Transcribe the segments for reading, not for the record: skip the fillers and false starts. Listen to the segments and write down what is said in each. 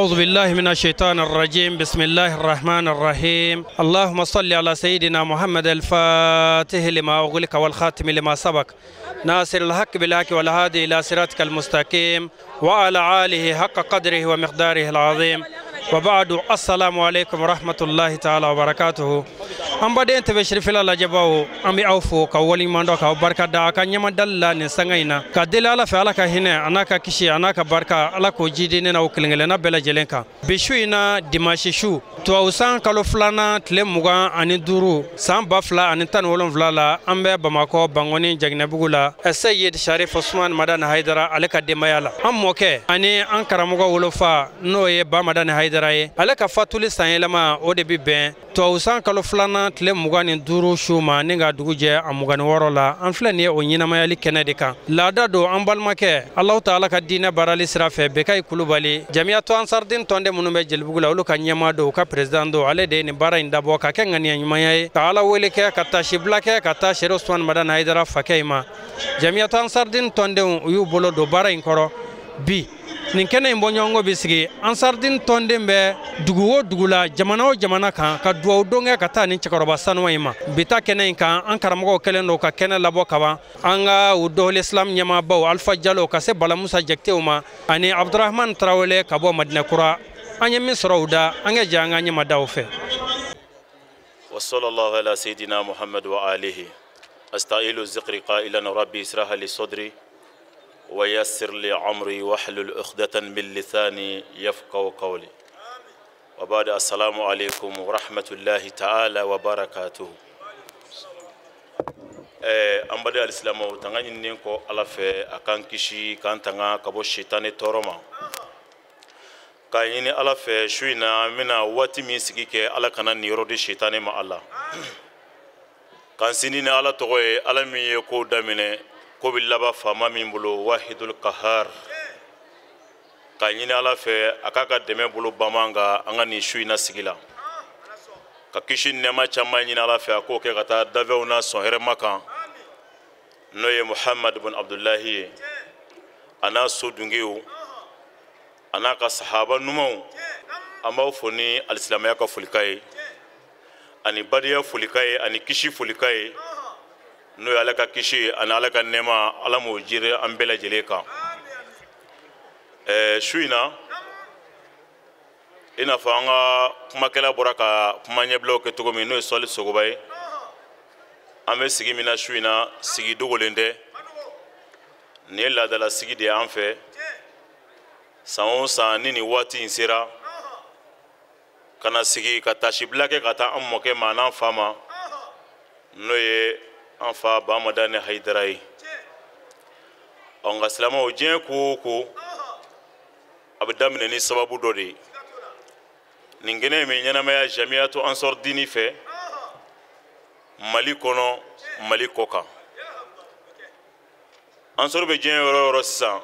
أعوذ بالله من الشيطان الرجيم. بسم الله الرحمن الرحيم. اللهم صل على سيدنا محمد الفاتح لما أغلق والخاتم لما سبق ناصر الحق بالحق والهادي إلى صراطك المستقيم وعلى آله حق قدره ومقداره العظيم. وبعد، السلام عليكم ورحمة الله تعالى وبركاته. An baden tɛbɛ sirifila lajɛbaw, an bɛ aw fo ka waleɲuman dɔn, k'aw barika da a ka ɲɛmadali la nin sanga in na, ka deli Ala fɛ, Ala ka hinɛ a n'a ka kisi a n'a ka barika, Ala k'o jidi ne n'aw kelen kelenna bɛɛ lajɛlen kan. Bi su in na, dimanche su, tubabu san kalo filanan tile 25 san 2017 la, an bɛ Bamakɔ Bankɔni Jaginɛbugu la, Seyid Sharif Usman Madani Hayidara ale ka denbaya la. An mɔkɛ ani an karamɔgɔ wolofa, n'o ye Ba Madani Hayidara ye, ale ka fatuli sanyɛlɛma, o de bi bɛn tubabu san kalo filanan tile 25 su ma ni ka dugu jɛ a 26 la. An filɛ nin ye o ɲɛnamayali kɛnɛ de kan. Laada don, an balimakɛ Alahu Taala ka diinɛ baarali sira fɛ, Bekayi Kulubali, Jamiyatu Ansardin tɔnden minnu bɛ Jelibugu la, olu ka ɲɛmaa don, u ka président don, ale de ye nin baara in dabɔ ka kɛ ŋaniya ɲumanya ye, ka Ala wele kɛ, ka tasibila kɛ ka taa Seri Usumani Madani Hayidara fakɛ in ma. Jamiyatu Ansardin tɔndenw, u y'u bolo don baara in kɔrɔ. Bi nin kɛnɛ in bɔɲɔgɔnko bɛ sigi Ansardin tɔnden bɛ dugu o dugu la, jamana o jamana kan, ka duwawu don kɛ ka taa nin cɛkɔrɔba sanuwa in ma. Bi ta kɛnɛ in kan, an karamɔgɔw kɛlen don ka kɛnɛ labɔ kaban. An ka u dɔwle Islam ɲɛmaabaw, Alpha Jalo ka se Bala Musa Jakitew ma ani Abdurahman Tarawele ka bɔ Madinɛkura, an ye min sɔrɔ u da, an ka jɛ an ka ɲɛmadaw fɛ. وصلى الله على سيدنا محمد وآله. أستعيل الذكر قائلا: ربي اشرح لي صدري ويسر لي أمري واحلل عقدة من لساني يفقهوا قولي. وبعد، السلام عليكم ورحمة الله تعالى وبركاته. An baden alisilamɛw, tanga ɲininen kɔ Ala fɛ a k'an kisi k'an tanga ka bɔ sitani tɔɔrɔ ma, k'a ɲini Ala fɛ su in na, an bɛna waati min sigi kɛ, Ala kana nin yɔrɔ di sitani ma. Ala k'an sini ni Ala tɔgɔ ye, Ala min ye kow daminɛ, ko bɛ laban faama min bolo, Wahidul Kahar. K'a ɲini Ala fɛ a k'a ka dɛmɛ bolo bama kan an ka nin su in na sigi la, ka kisi nɛɛma caman ɲini Ala fɛ a k'o kɛ ka taa dafɛnw na sɔn hɛrɛma kan, n'o ye Muhamadu bin Abdulahi ye, a n'a so dungew, a n'a ka sahaba ɲumanw. An b'aw fo ni alisilamɛya ka folikan ye, ani badenya folikan ye, ani kisi folikan ye, n'o ye Ala ka kisi ani Ala ka nɛɛma, Ala m'o jiri an bɛɛ lajɛlen kan. Su in na, i n'a fɔ an ka kumakɛla bɔra ka kuma ɲɛbilaw kɛ cogo min, n'o ye Sɔli Sogoba ye, an bɛ sigi min na su in na, sigi dogolen tɛ. Nin ye laadala sigi de ye an fɛ. San o san ni nin waati in sera, ka na sigi ka tasibila kɛ ka taa an mɔkɛ ma n'an fa ma, n'o ye an fa Bamadani Hayidara ye. Ɔ nka silamɛw, diɲɛ ko o ko a bɛ daminɛ ni sababu dɔ de ye. Nin kɛnɛ in bɛ ɲɛnamaya Jamiyatu Ansar Dini fɛ, Mali kɔnɔ, Mali kɔ kan. Ansar bɛ diɲɛ yɔrɔ o yɔrɔ sisan,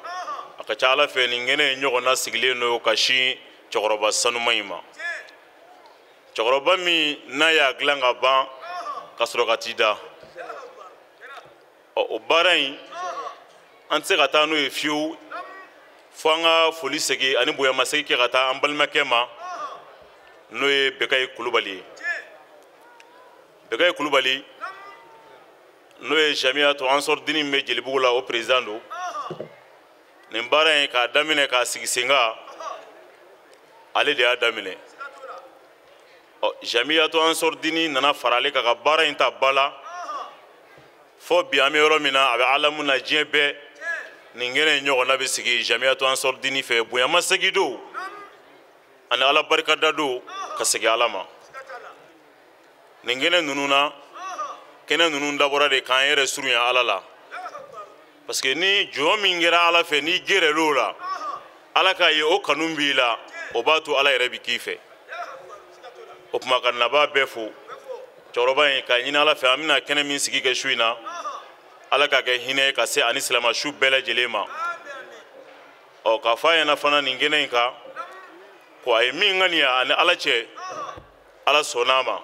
a ka ca Ala fɛ nin kɛnɛ in ɲɔgɔnna sigilen don ka sin cɛkɔrɔba sanuman in ma, cɛkɔrɔba min n'a y'a dilan ka ban ka sɔrɔ ka t'i da. Ɔ o baara in, an tɛ se ka taa n'o ye fiyewu fo an ka foli segin ani bonyamasegin kɛ ka taa an balimakɛ ma, n'o ye Bekayi Kulubali ye. Bekayi Kulubali, n'o ye Jamiyatu Ansar Dini min bɛ Jelibugu la, o président don. Nin baara in k'a daminɛ k'a sigi sen kan, ale de y'a daminɛ. Ɔ Jamiyatu Ansar Dini nana fara ale kan ka baara in ta ba la fo bi an bɛ yɔrɔ min na, a bɛ alamu na diɲɛ bɛɛ, nin kɛnɛ in ɲɔgɔnna bɛ sigi Jamiyatu Ansar Dini fɛ, bonyamasegin don ani Ala barikada don ka segin Ala ma. Nin kɛnɛ ninnu na, kɛnɛ ninnu dabɔra de k'an yɛrɛ surunya Ala la, parce que ni jɔn min kɛra Ala fɛ, n'i gɛrɛl'o la, Ala k'a ye o kanu b'i la, o b'a to Ala yɛrɛ bɛ k'i fɛ. O tuma ka nabaa bɛɛ fo cɛkɔrɔba in, k'a ɲini Ala fɛ, an bɛna kɛnɛ min sigi kɛ su in na, Ala k'a kɛ hinɛ ye ka se ani silamɛ su bɛɛ lajɛlen ma. Ɔ k'a fɔ a ɲɛna fana nin kɛnɛ in kan ko a ye min ŋaniya ani Ala cɛ, Ala sɔnn'a ma,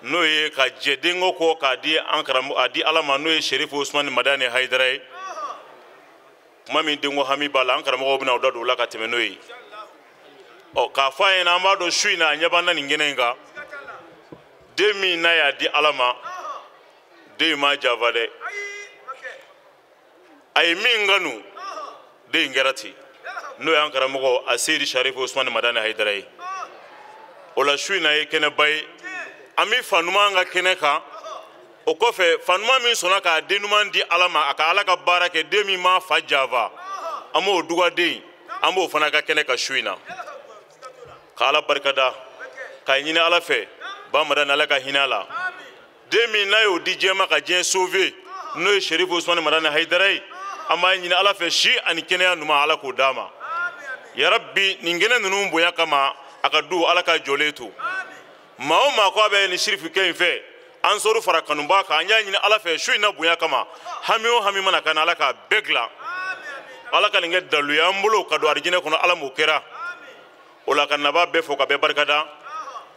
n'o ye ka jɛ denko kɔ k'a di an karamɔgɔ, a di Ala ma, n'o ye Serifu Usumani Madani Hayidara ye. Kuma min denko hami b'a la, an karamɔgɔw bɛna o da don o la ka tɛmɛ n'o ye. Ɔ k'a fɔ a ɲɛna an b'a dɔn su in na a ɲɛ b'an na nin kɛnɛ in kan den min n'a y'a di Ala ma den in m'a janfa dɛ a ye min kanu den in kɛra ten n'o y'an karamɔgɔ a Seyidi Sarifu Usumani Madani Hayidara ye o la su in na ye kɛnɛba ye an bɛ fa ɲuman ka kɛnɛ kan o kɔfɛ fa ɲuman min sɔnna k'a den ɲuman di Ala ma a ka Ala ka baara kɛ den min m'a fa janfa an b'o dugaden an b'o fana ka kɛnɛ kan su in na ka Ala barikada k'a ɲini Ala fɛ ba Madani Ala ka hinɛ a la den min n'a y'o di diɲɛ ma ka diɲɛ sauver n'o ye Sarifu Usumani Madani Hayidara ye an b'a ɲini Ala fɛ si ani kɛnɛya ɲuman Ala k'o d'a ma yarabi nin kɛnɛ ninnu bonya kama a ka du Ala ka jɔlen to maa o maa ko a bɛ nin sirifukɛ in fɛ Ansɔru fara kanubaa kan an y'a ɲini Ala fɛ su in na bonya kama hami o hami mana ka na Ala k'a bɛɛ dilan Ala ka nin kɛ dalu ye an bolo ka don arijinɛ kɔnɔ Ala m'o kɛra o la ka nabaa bɛɛ fo ka bɛɛ barikada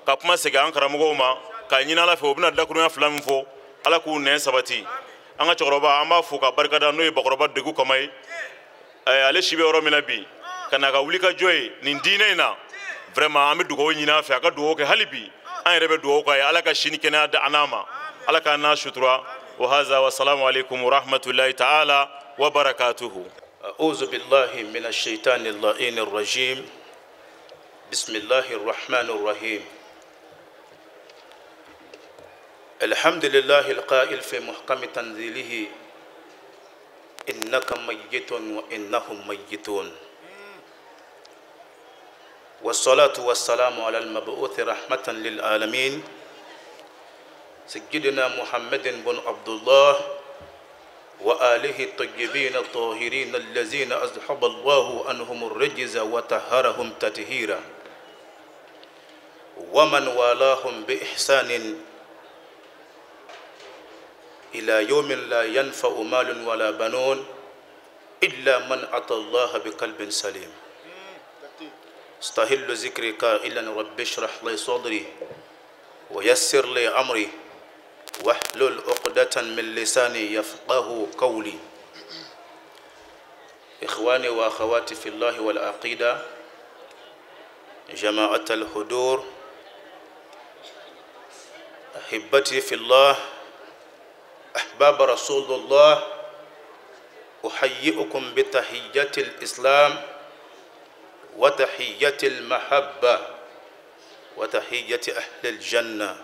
ka kuma segin an karamɔgɔw ma k'a ɲini Ala fɛ u bɛna dakurunya fila min fɔ Ala k'u nɛn sabati an ka cɛkɔrɔba an b'a fo ka barikada n'o ye bakɔrɔba Degu Kama ye ale si bɛ yɔrɔ min na bi ka n'a ka wulikajɔ ye nin diinɛ in na vraiment an bɛ dugawu ɲini a fɛ a ka dugawu kɛ hali bi an yɛrɛ bɛ dugawu k'a ye Ala ka si ni kɛnɛya da an n'a ma Ala k'an n'a sutura wa haza wa salamu aleykum wa rahmatulahi ta'ala wa barakatuhu. أعوذ بالله من الشيطان اللعين الرجيم بسم الله الرحمن الرحيم الحمد لله القائل في محكم تنزيله إنك ميت وإنهم ميتون والصلاة والسلام على المبعوث رحمة للعالمين سيدنا محمد بن عبد الله وآله الطيبين الطاهرين الذين أذهب الله عنهم الرجز وطهرهم تطهيرا ومن والاهم بإحسان إلى يوم لا ينفع مال ولا بنون إلا من أتى الله بقلب سليم. استهل ذكري قائلا رب اشرح لي صدري ويسر لي أمري واحلل عقدة من لساني يفقه قولي. إخواني وأخواتي في الله والعقيدة، جماعة الحضور، أحبتي في الله، أحباب رسول الله، أحييكم بتحية الإسلام وتحية المحبة وتحية أهل الجنة،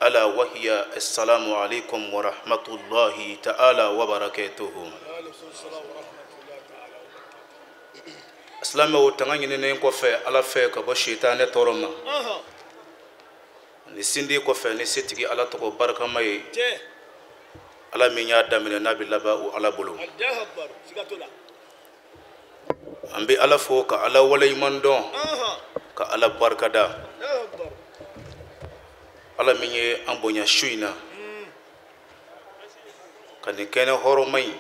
ألا وهي السلام عليكم ورحمة الله تعالى وبركاته. Silamɛw tanga ɲininen kɔfɛ Ala fɛ ka bɔ sitanɛ tɔɔrɔ ma ni sindi kɔfɛ ni setigi Ala tɔgɔ barikama ye, Ala min y'a daminɛ n'a bɛ laban o Ala bolo. An bɛ Ala fo ka Ala waleɲuman dɔn ka Ala barikada, Ala min ye an bonya su in na ka nin kɛnɛ hɔrɔnma in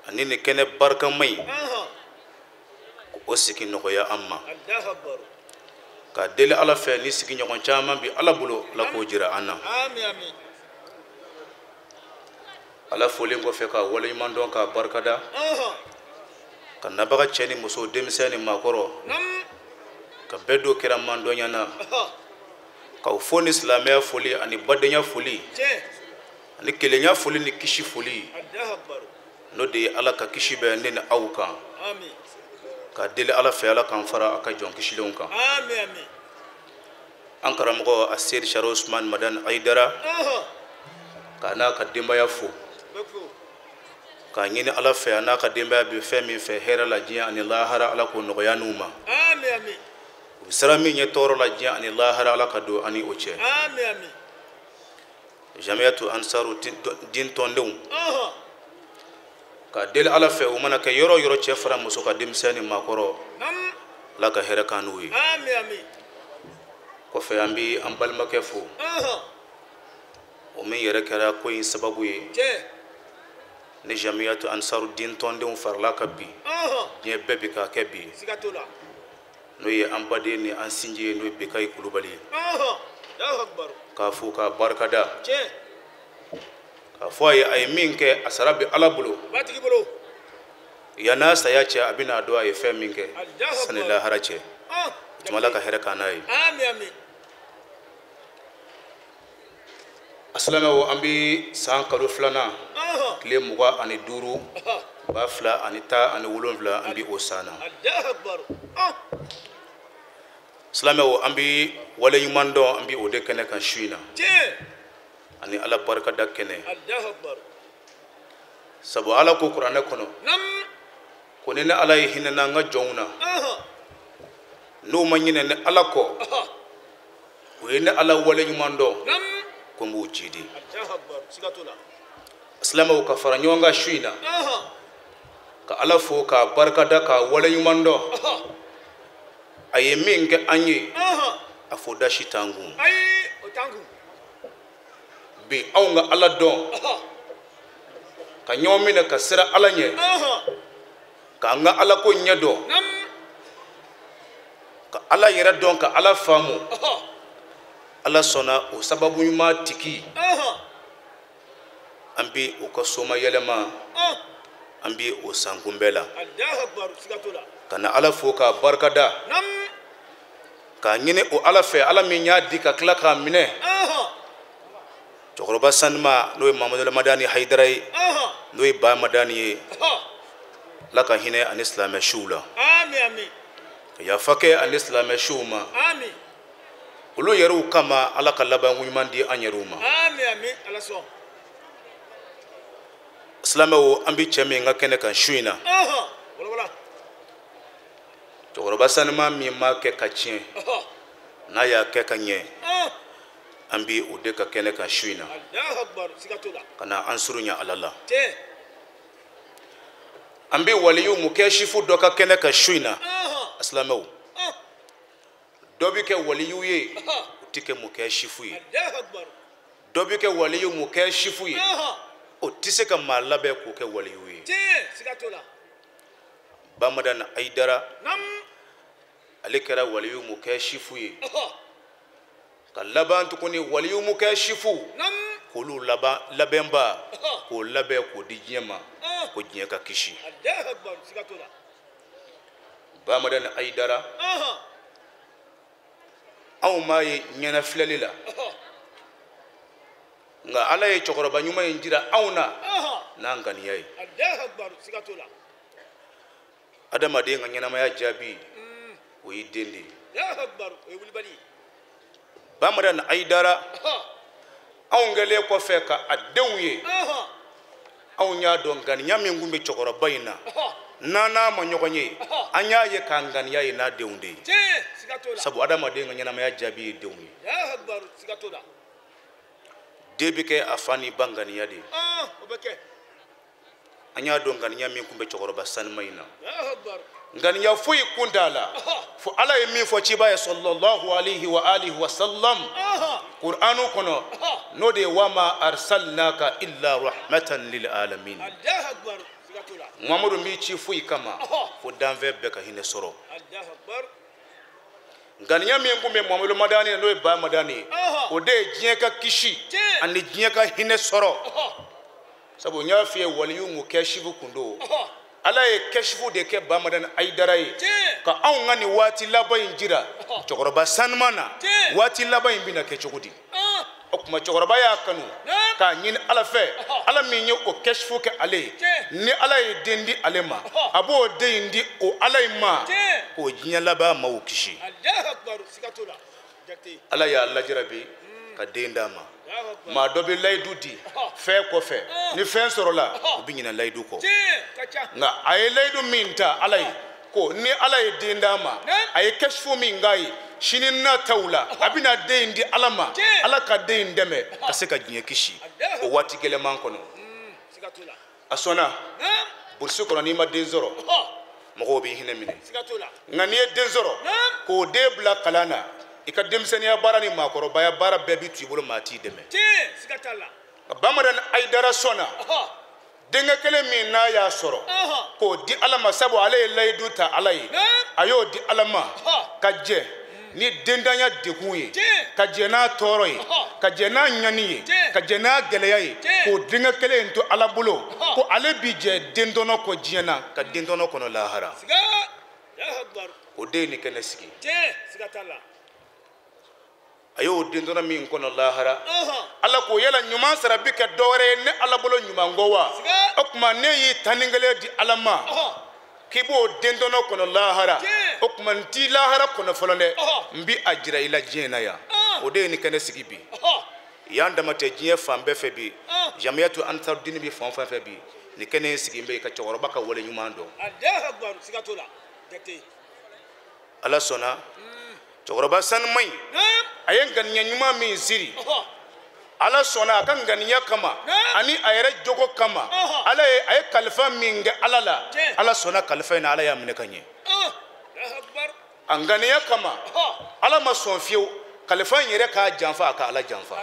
ani nin kɛnɛ barikama in o sigi nɔgɔya an ma, ka deli Ala fɛ ni sigiɲɔgɔn caman bɛ Ala bolo Ala k'o jira an na. Ala folen kɔfɛ ka waleɲuman dɔn k'a barikada ka nabaga cɛ ni muso denmisɛn ni maakɔrɔ ka bɛɛ don kira mandɔnya na, k'aw fo ni silamɛya foli ani badenya foli ani kelenya foli ni kisi foli, n'o de ye Ala ka kisi bɛ ne ni aw kan, ka deli Ala fɛ Ala k'an fara a ka jɔn kisilenw kan. An karamɔgɔ a Seyidi Sarifu Usumani Madani Hayidara k'a n'a ka denbaya fo, k'a ɲini Ala fɛ a n'a ka denbaya bɛ fɛn min fɛ hɛrɛ la diɲɛ ani lahara Ala k'o nɔgɔya n'u ma. U bɛ siran min ɲɛ tɔɔrɔ la diɲɛ ani lahara Ala ka don ani o cɛ. Jamiyatu Ansaru din tɔndenw ka deli Ala fɛ u mana kɛ yɔrɔ o yɔrɔ cɛ fara muso ka denmisɛn ni maakɔrɔ Ala ka hɛrɛ k'an n'u ye. Kɔfɛ an bɛ an balimakɛ fo, o min yɛrɛ kɛra ko in sababu ye ni Jamiyatu Ansaru din tɔndenw farala ka bi diɲɛ bɛɛ bi k'a kɛ bi, n'o ye an baden ni an sinji ye, n'o ye Bekayi Kulubali ye, k'a fo k'a barikada, k'a fɔ a ye a ye min kɛ a sara bɛ Ala bolo, yann'a saya cɛ a bɛna dɔn a ye fɛn min kɛ sani lahara cɛ. O tuma Ala ka hɛrɛ k'an n'a ye. A silamɛw, an bɛ san kalo filanan tile 25 2017, an bɛ o san na. Silamɛw, an bɛ waleɲuman dɔn, an bɛ o de kɛnɛ kan su in na, ani Ala barikada kɛnɛ. Sabu Ala ko kuranɛ kɔnɔ ko ni ne Ala ye hinɛ n'an ka jɔnw na, n'o ma ɲinɛ ni Ala kɔ, o ye ne Ala waleɲuman dɔn, ko n b'u jidi. Silamɛw, ka fara ɲɔgɔn kan su in na ka Ala fo k'a barikada k'a waleɲuman dɔn. A ye min kɛ an ye, a fɔ da si t'an kun. Bi anw ka Ala dɔn, ka ɲɔgɔn minɛ ka siran Ala ɲɛ, k'an ka Ala ko ɲɛ dɔn, ka Ala yɛrɛ dɔn, ka Ala faamu. Ala sɔnna o sababu ɲuman tigi, an bɛ o ka soma yɛlɛma, an bɛ o sankunbɛ la. Ka na Ala fo k'a barikada, k'a ɲini o Ala fɛ, Ala min y'a di ka tila k'a minɛ. Cɛkɔrɔba sanuma, n'o ye Mamadu Madani Hayidara ye, n'o ye Ba Madani ye, Ala ka hinɛ ani silamɛ siw la, ka yafa kɛ ani silamɛ siw ma. Olu yɛrɛw kama, Ala ka labanko ɲuman di an yɛrɛw ma. Silamɛw, an bɛ cɛ min ka kɛnɛ kan su in na, cɛkɔrɔba sanuma min ma kɛ ka tiɲɛ, n'a y'a kɛ ka ɲɛ, an bɛ o de ka kɛnɛ kan su in na, ka na an surunya Ala la. An bɛ waliyu mukɛsifu dɔ ka kɛnɛ kan su in na. Silamɛw, dɔ bɛ kɛ waliyu ye, o tɛ kɛ mukɛsifu ye. Dɔ bɛ kɛ waliyu mukɛsifu ye, o tɛ se ka maa labɛn k'o kɛ waliyu ye. Bamadan Hayidara, ale kɛra waliyu mukɛsifu ye, ka laban tuguni waliyu mukɛsifu k'olu labɛnba, k'o labɛn k'o di diɲɛ ma, ko diɲɛ ka kisi. Bamadan Hayidara, anw m'a ye ɲɛna filɛli la, nka Ala ye cɛkɔrɔba ɲuman in jira anw na n'a ŋaniya ye. Adamaden ka ɲɛnamaya jaabi, o y'i den de ye. Bamadan Hayidara, anw kɛlen kɔfɛ ka a denw ye, anw y'a dɔn ŋaniya min tun bɛ cɛkɔrɔba in na, n'an n'a ma ɲɔgɔn ye, an y'a ye k'a ŋaniya ye n'a denw de ye. Sabu adamaden ka ɲɛnamaya jaabi ye denw ye. Den bɛ kɛ a fa ni ba ŋaniya de ye. An y'a dɔn ŋaniya min tun bɛ cɛkɔrɔba sanuma in na, ŋaniya foyi kun t'a la fo Ala ye min fɔ ciba ye sallallahu alayhi wa alihi wa sallam Kur'anu kɔnɔ, n'o de ye wama arsalnaka illa rahmatan lil alamin. Muhamadu m'i ci foyi kama fo danfɛn bɛɛ ka hinɛ sɔrɔ. Ŋaniya min tun bɛ Mamadu Madani, n'o ye Ba Madani ye, o de ye diɲɛ ka kisi ani diɲɛ ka hinɛ sɔrɔ. Sabu n y'a f'i ye, waliyu mukɛsifu kun don. Ala ye kɛsifu de kɛ Bamadan Hayidara ye, ka anw ka nin waati laban in jira cɛkɔrɔba sanuman na. Waati laban in bɛna kɛ cogo di? O tuma cɛkɔrɔba y'a kanu k'a ɲini Ala fɛ, Ala min ye o kɛsifu kɛ ale ye, ni Ala ye den di ale ma, a b'o den in di o Ala in ma k'o diɲɛ laban maaw kisi. Ala y'a lajarabi ka den d'a ma. Maa dɔ bɛ layidu di fɛn kɔfɛ, ni fɛn sɔrɔla o bɛ ɲinɛ layidu kɔ. Nka a ye layidu min ta Ala ye, ko ni Ala ye den d'a ma, a ye kɛsifu min k'a ye, sini nataw la a bɛna den in di Ala ma, Ala ka den in dɛmɛ ka se ka diɲɛ kisi o waati gɛlɛnman kɔnɔ. A sɔnna. Burusi kɔnɔ, n'i ma den sɔrɔ, mɔgɔw b'i hinɛ minɛ. Nka n'i ye den sɔrɔ k'o den bila kalan na, i ka denmisɛnninya baara ni maakɔrɔbaya baara bɛɛ bɛ to i bolo, maa t'i dɛmɛ. Bamadan Hayidara sɔnna denkɛ kelen min n'a y'a sɔrɔ k'o di Ala ma, sabu ale ye layidu ta Ala ye, a y'o di Ala ma ka jɛ ni dendanya degun ye, ka jɛ n'a tɔɔrɔ ye, ka jɛ n'a ɲani ye, ka jɛ n'a gɛlɛya ye, k'o denkɛ kelen in to Ala bolo, ko ale bi jɛ den tɔnɔ kɔ diɲɛ na, ka den tɔnɔ kɔnɔ lahara. O den ni kɛnɛ sigi. A y'o den dɔrɔn min kɔnɔ lahara. Ala ko yala ɲuman sara bi kɛ dɔwɛrɛ ye ne Ala bolo ɲuman kɔ wa? O tuma ne y'i 11 di Ala ma. K'i b'o den dɔrɔn kɔnɔ lahara. O tuma n t'i lahara kɔnɔ fɔlɔ dɛ. N bi a jira i la diɲɛ na yan. O de ye ni kɛnɛ sigi bi. Yan dama tɛ diɲɛ fan bɛɛ fɛ bi. Jamiyatu Ansarudini bi fan fɛn fɛ bi. Ni kɛnɛ in sigi bɛ ka cɛkɔrɔba ka wale ɲuman dɔn. Ala sɔnna. Cɛkɔrɔba sanuman in a ye ŋaniya ɲuman min siri Ala sɔnna a ka ŋaniya kama ani a yɛrɛ jogo kama Ala ye a ye kalifa min kɛ Ala la Ala sɔnna kalifa in na Ala y'a minɛ ka ɲɛ a ŋaniya kama Ala ma sɔn fiyewu kalifa in yɛrɛ k'a janfa a ka Ala janfa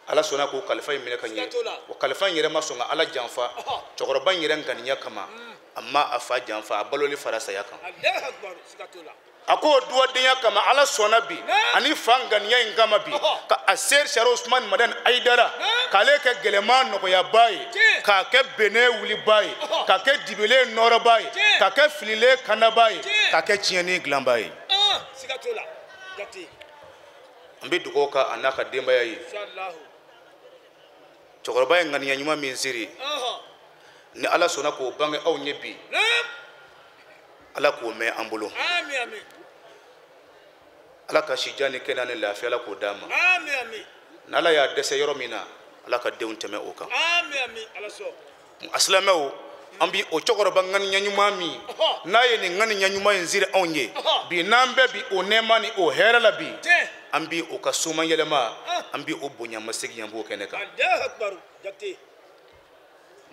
Ala sɔnna k'o kalifa in minɛ ka ɲɛ o kalifa in yɛrɛ ma sɔn ka Ala janfa cɛkɔrɔba in yɛrɛ ŋaniya kama a ma a fa janfa a baloli fara saya kan a ko duwadenya kama Ala sɔnna bi ani fa ŋaniya in kama bi ka a seri Sari Usumani Madani Ayidara k'ale kɛ gɛlɛman nɔgɔyaba ye k'a kɛ bɛnɛ wulibaa ye k'a kɛ dibilen nɔrɔbaa ye k'a kɛ fililen kanabaa ye k'a kɛ tiɲɛni dilanbaa ye. An bɛ dugawu kɛ a n'a ka denbaya ye. Cɛkɔrɔba ye ŋaniya ɲuman min siri ni Ala sɔnna k'o bange aw ɲɛ bi Ala k'o mɛn an bolo. Ala ka sijan ni kɛnɛya ni lafiya Ala k'o d'an ma. N'Ala y'a dɛsɛ yɔrɔ min na Ala ka denw tɛmɛ o kan. A silamɛw an bi o cɛkɔrɔba ŋaniya ɲuman min n'a ye nin ŋaniya ɲuman in siri anw ye bi n'an bɛɛ bi o nɛɛma ni o hɛrɛ la bi an bi o ka somayɛlɛma an bi o bonyamasegin an b'o kɛnɛ kan.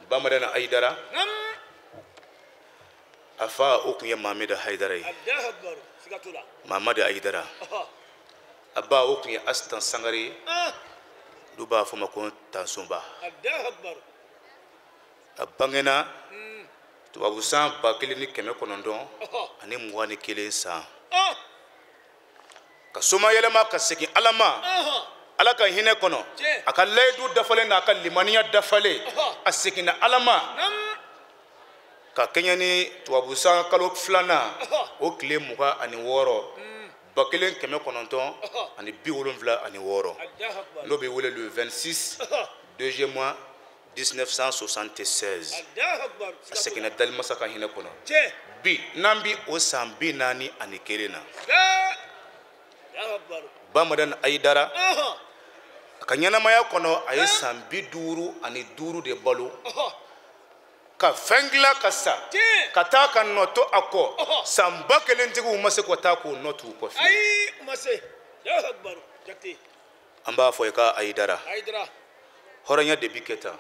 Bamadana Ayidara a fa o tun ye Mamadu Hayidara ye. Mamadu Ayidara a ba o tun ye Asitan Sangare ye n'u b'a fɔ ma ko Tansonba. A bangena tubabu san 1921 san ka somayɛlɛma ka segin Ala ma Ala ka hinɛ kɔnɔ a ka layidu dafalen n'a ka limaniya dafalen a seginna Ala ma ka kɛɲɛ ni tubabu san kalo 2nan o tile 26 1976 n'o bɛ wele le 26 deuxième mois 1976 a seginna dalimasa ka hinɛ kɔnɔ bi n'an bi o san 41 na. Bamadana Ayidara a ka ɲɛnamaya kɔnɔ a ye san 55 de balo ka fɛn dilan ka sa ka taa ka nɔ to a kɔ san 1000tigiw ma se ka taa k'o nɔ t'u kɔ fiyewu. An b'a fɔ i ka Ayidara hɔrɔnya de bi kɛ tan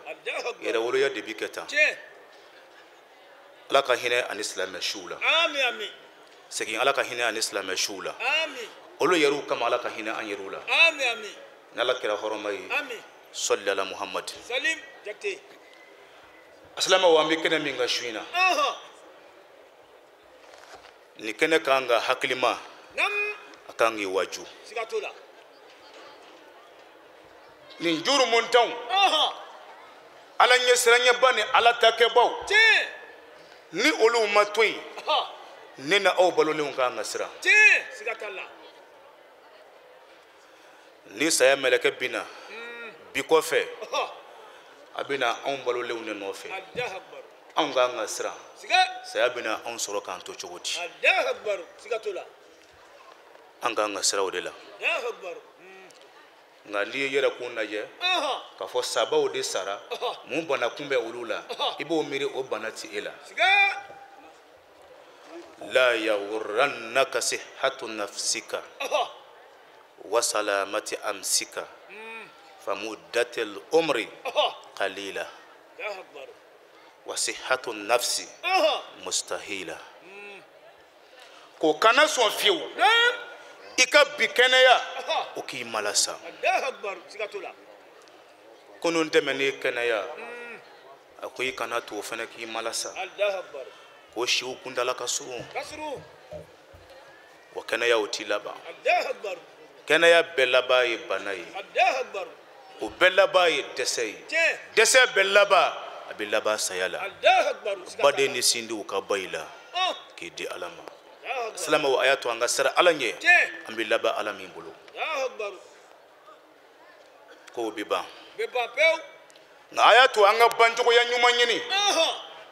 yɛrɛwoloya de bi kɛ tan Ala ka hinɛ ani silamɛ siw la segin Ala ka hinɛ ani silamɛ siw la olu yɛrɛw kama Ala ka hinɛ an yɛrɛw la n'Ala kɛra hɔrɔnma ye sɔli ala Muhamad. A silamɛw an bɛ kɛnɛ min kan su in na nin kɛnɛ kan ka hakilima a kan k'i waju nin jurumuntanw Ala ɲɛsiranɲɛba ni Ala takɛbaw ni olu ma to yen ne na aw balolenw kan ka siran. Ni saya mɛlɛkɛ binna bi kɔfɛ a bɛna anw balolenw de nɔfɛ anw kan ka siran saya bɛna anw sɔrɔ k'an to cogo di an kan ka siran o de la. Nka n'i ye yɛrɛkun lajɛ k'a fɔ sabaw de sara mun bana kun bɛ olu la i b'o miiri o bana ti e la. La yaghurrannaka sihhatu nafsika wa salamati amsika famuddatil umri qalila wa sihhatu nafsi mustahila. Ko kana sɔn fiyewu i ka bi kɛnɛya o k'i malasa. Kunun tɛmɛnen kɛnɛya a ko i kana to o fana k'i malasa ko siw kundala ka surun wa kɛnɛya o t'i laban. Kɛnɛya bɛɛ laban ye bana ye o bɛɛ laban ye dɛsɛ ye dɛsɛ bɛɛ laban a bɛ laban saya la. Baden ni sindiw ka ba i la. K'i di Ala ma. Silamɛw a y'a to an ka siran Ala ɲɛ, an bɛ laban Ala min bolo. Kow bɛ ban. Nka a y'a to an ka bancogoya ɲuman ɲini.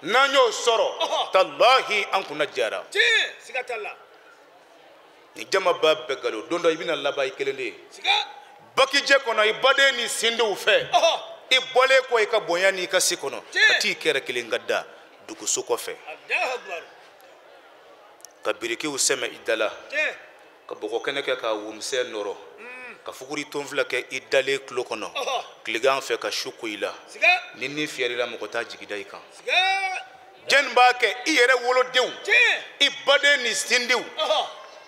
N'an y'o sɔrɔ, talahi an kunna jara. Ni jamaba bɛɛ nkalon, don dɔ i bɛna laban i kelen de ye. Bakijɛ kɔnɔ i baden ni sindiw fɛ. I bɔlen kɔ i ka bonya n'i ka se kɔnɔ, ka t'i kɛrɛ kelen ka da duguso kɔfɛ. Ka birikiw sɛmɛ i da la, ka bɔgɔ kɛnɛ kɛ k'a womisɛn nɔrɔ, ka fuguri ton fila kɛ i dalen tulo kɔnɔ, tilegan fɛ ka su ko i la. Ni ni fiyɛr'i la, mɔgɔ t'a jigi da i kan. Jɛni b'a kɛ i yɛrɛ wolodenw, i baden ni sindiw.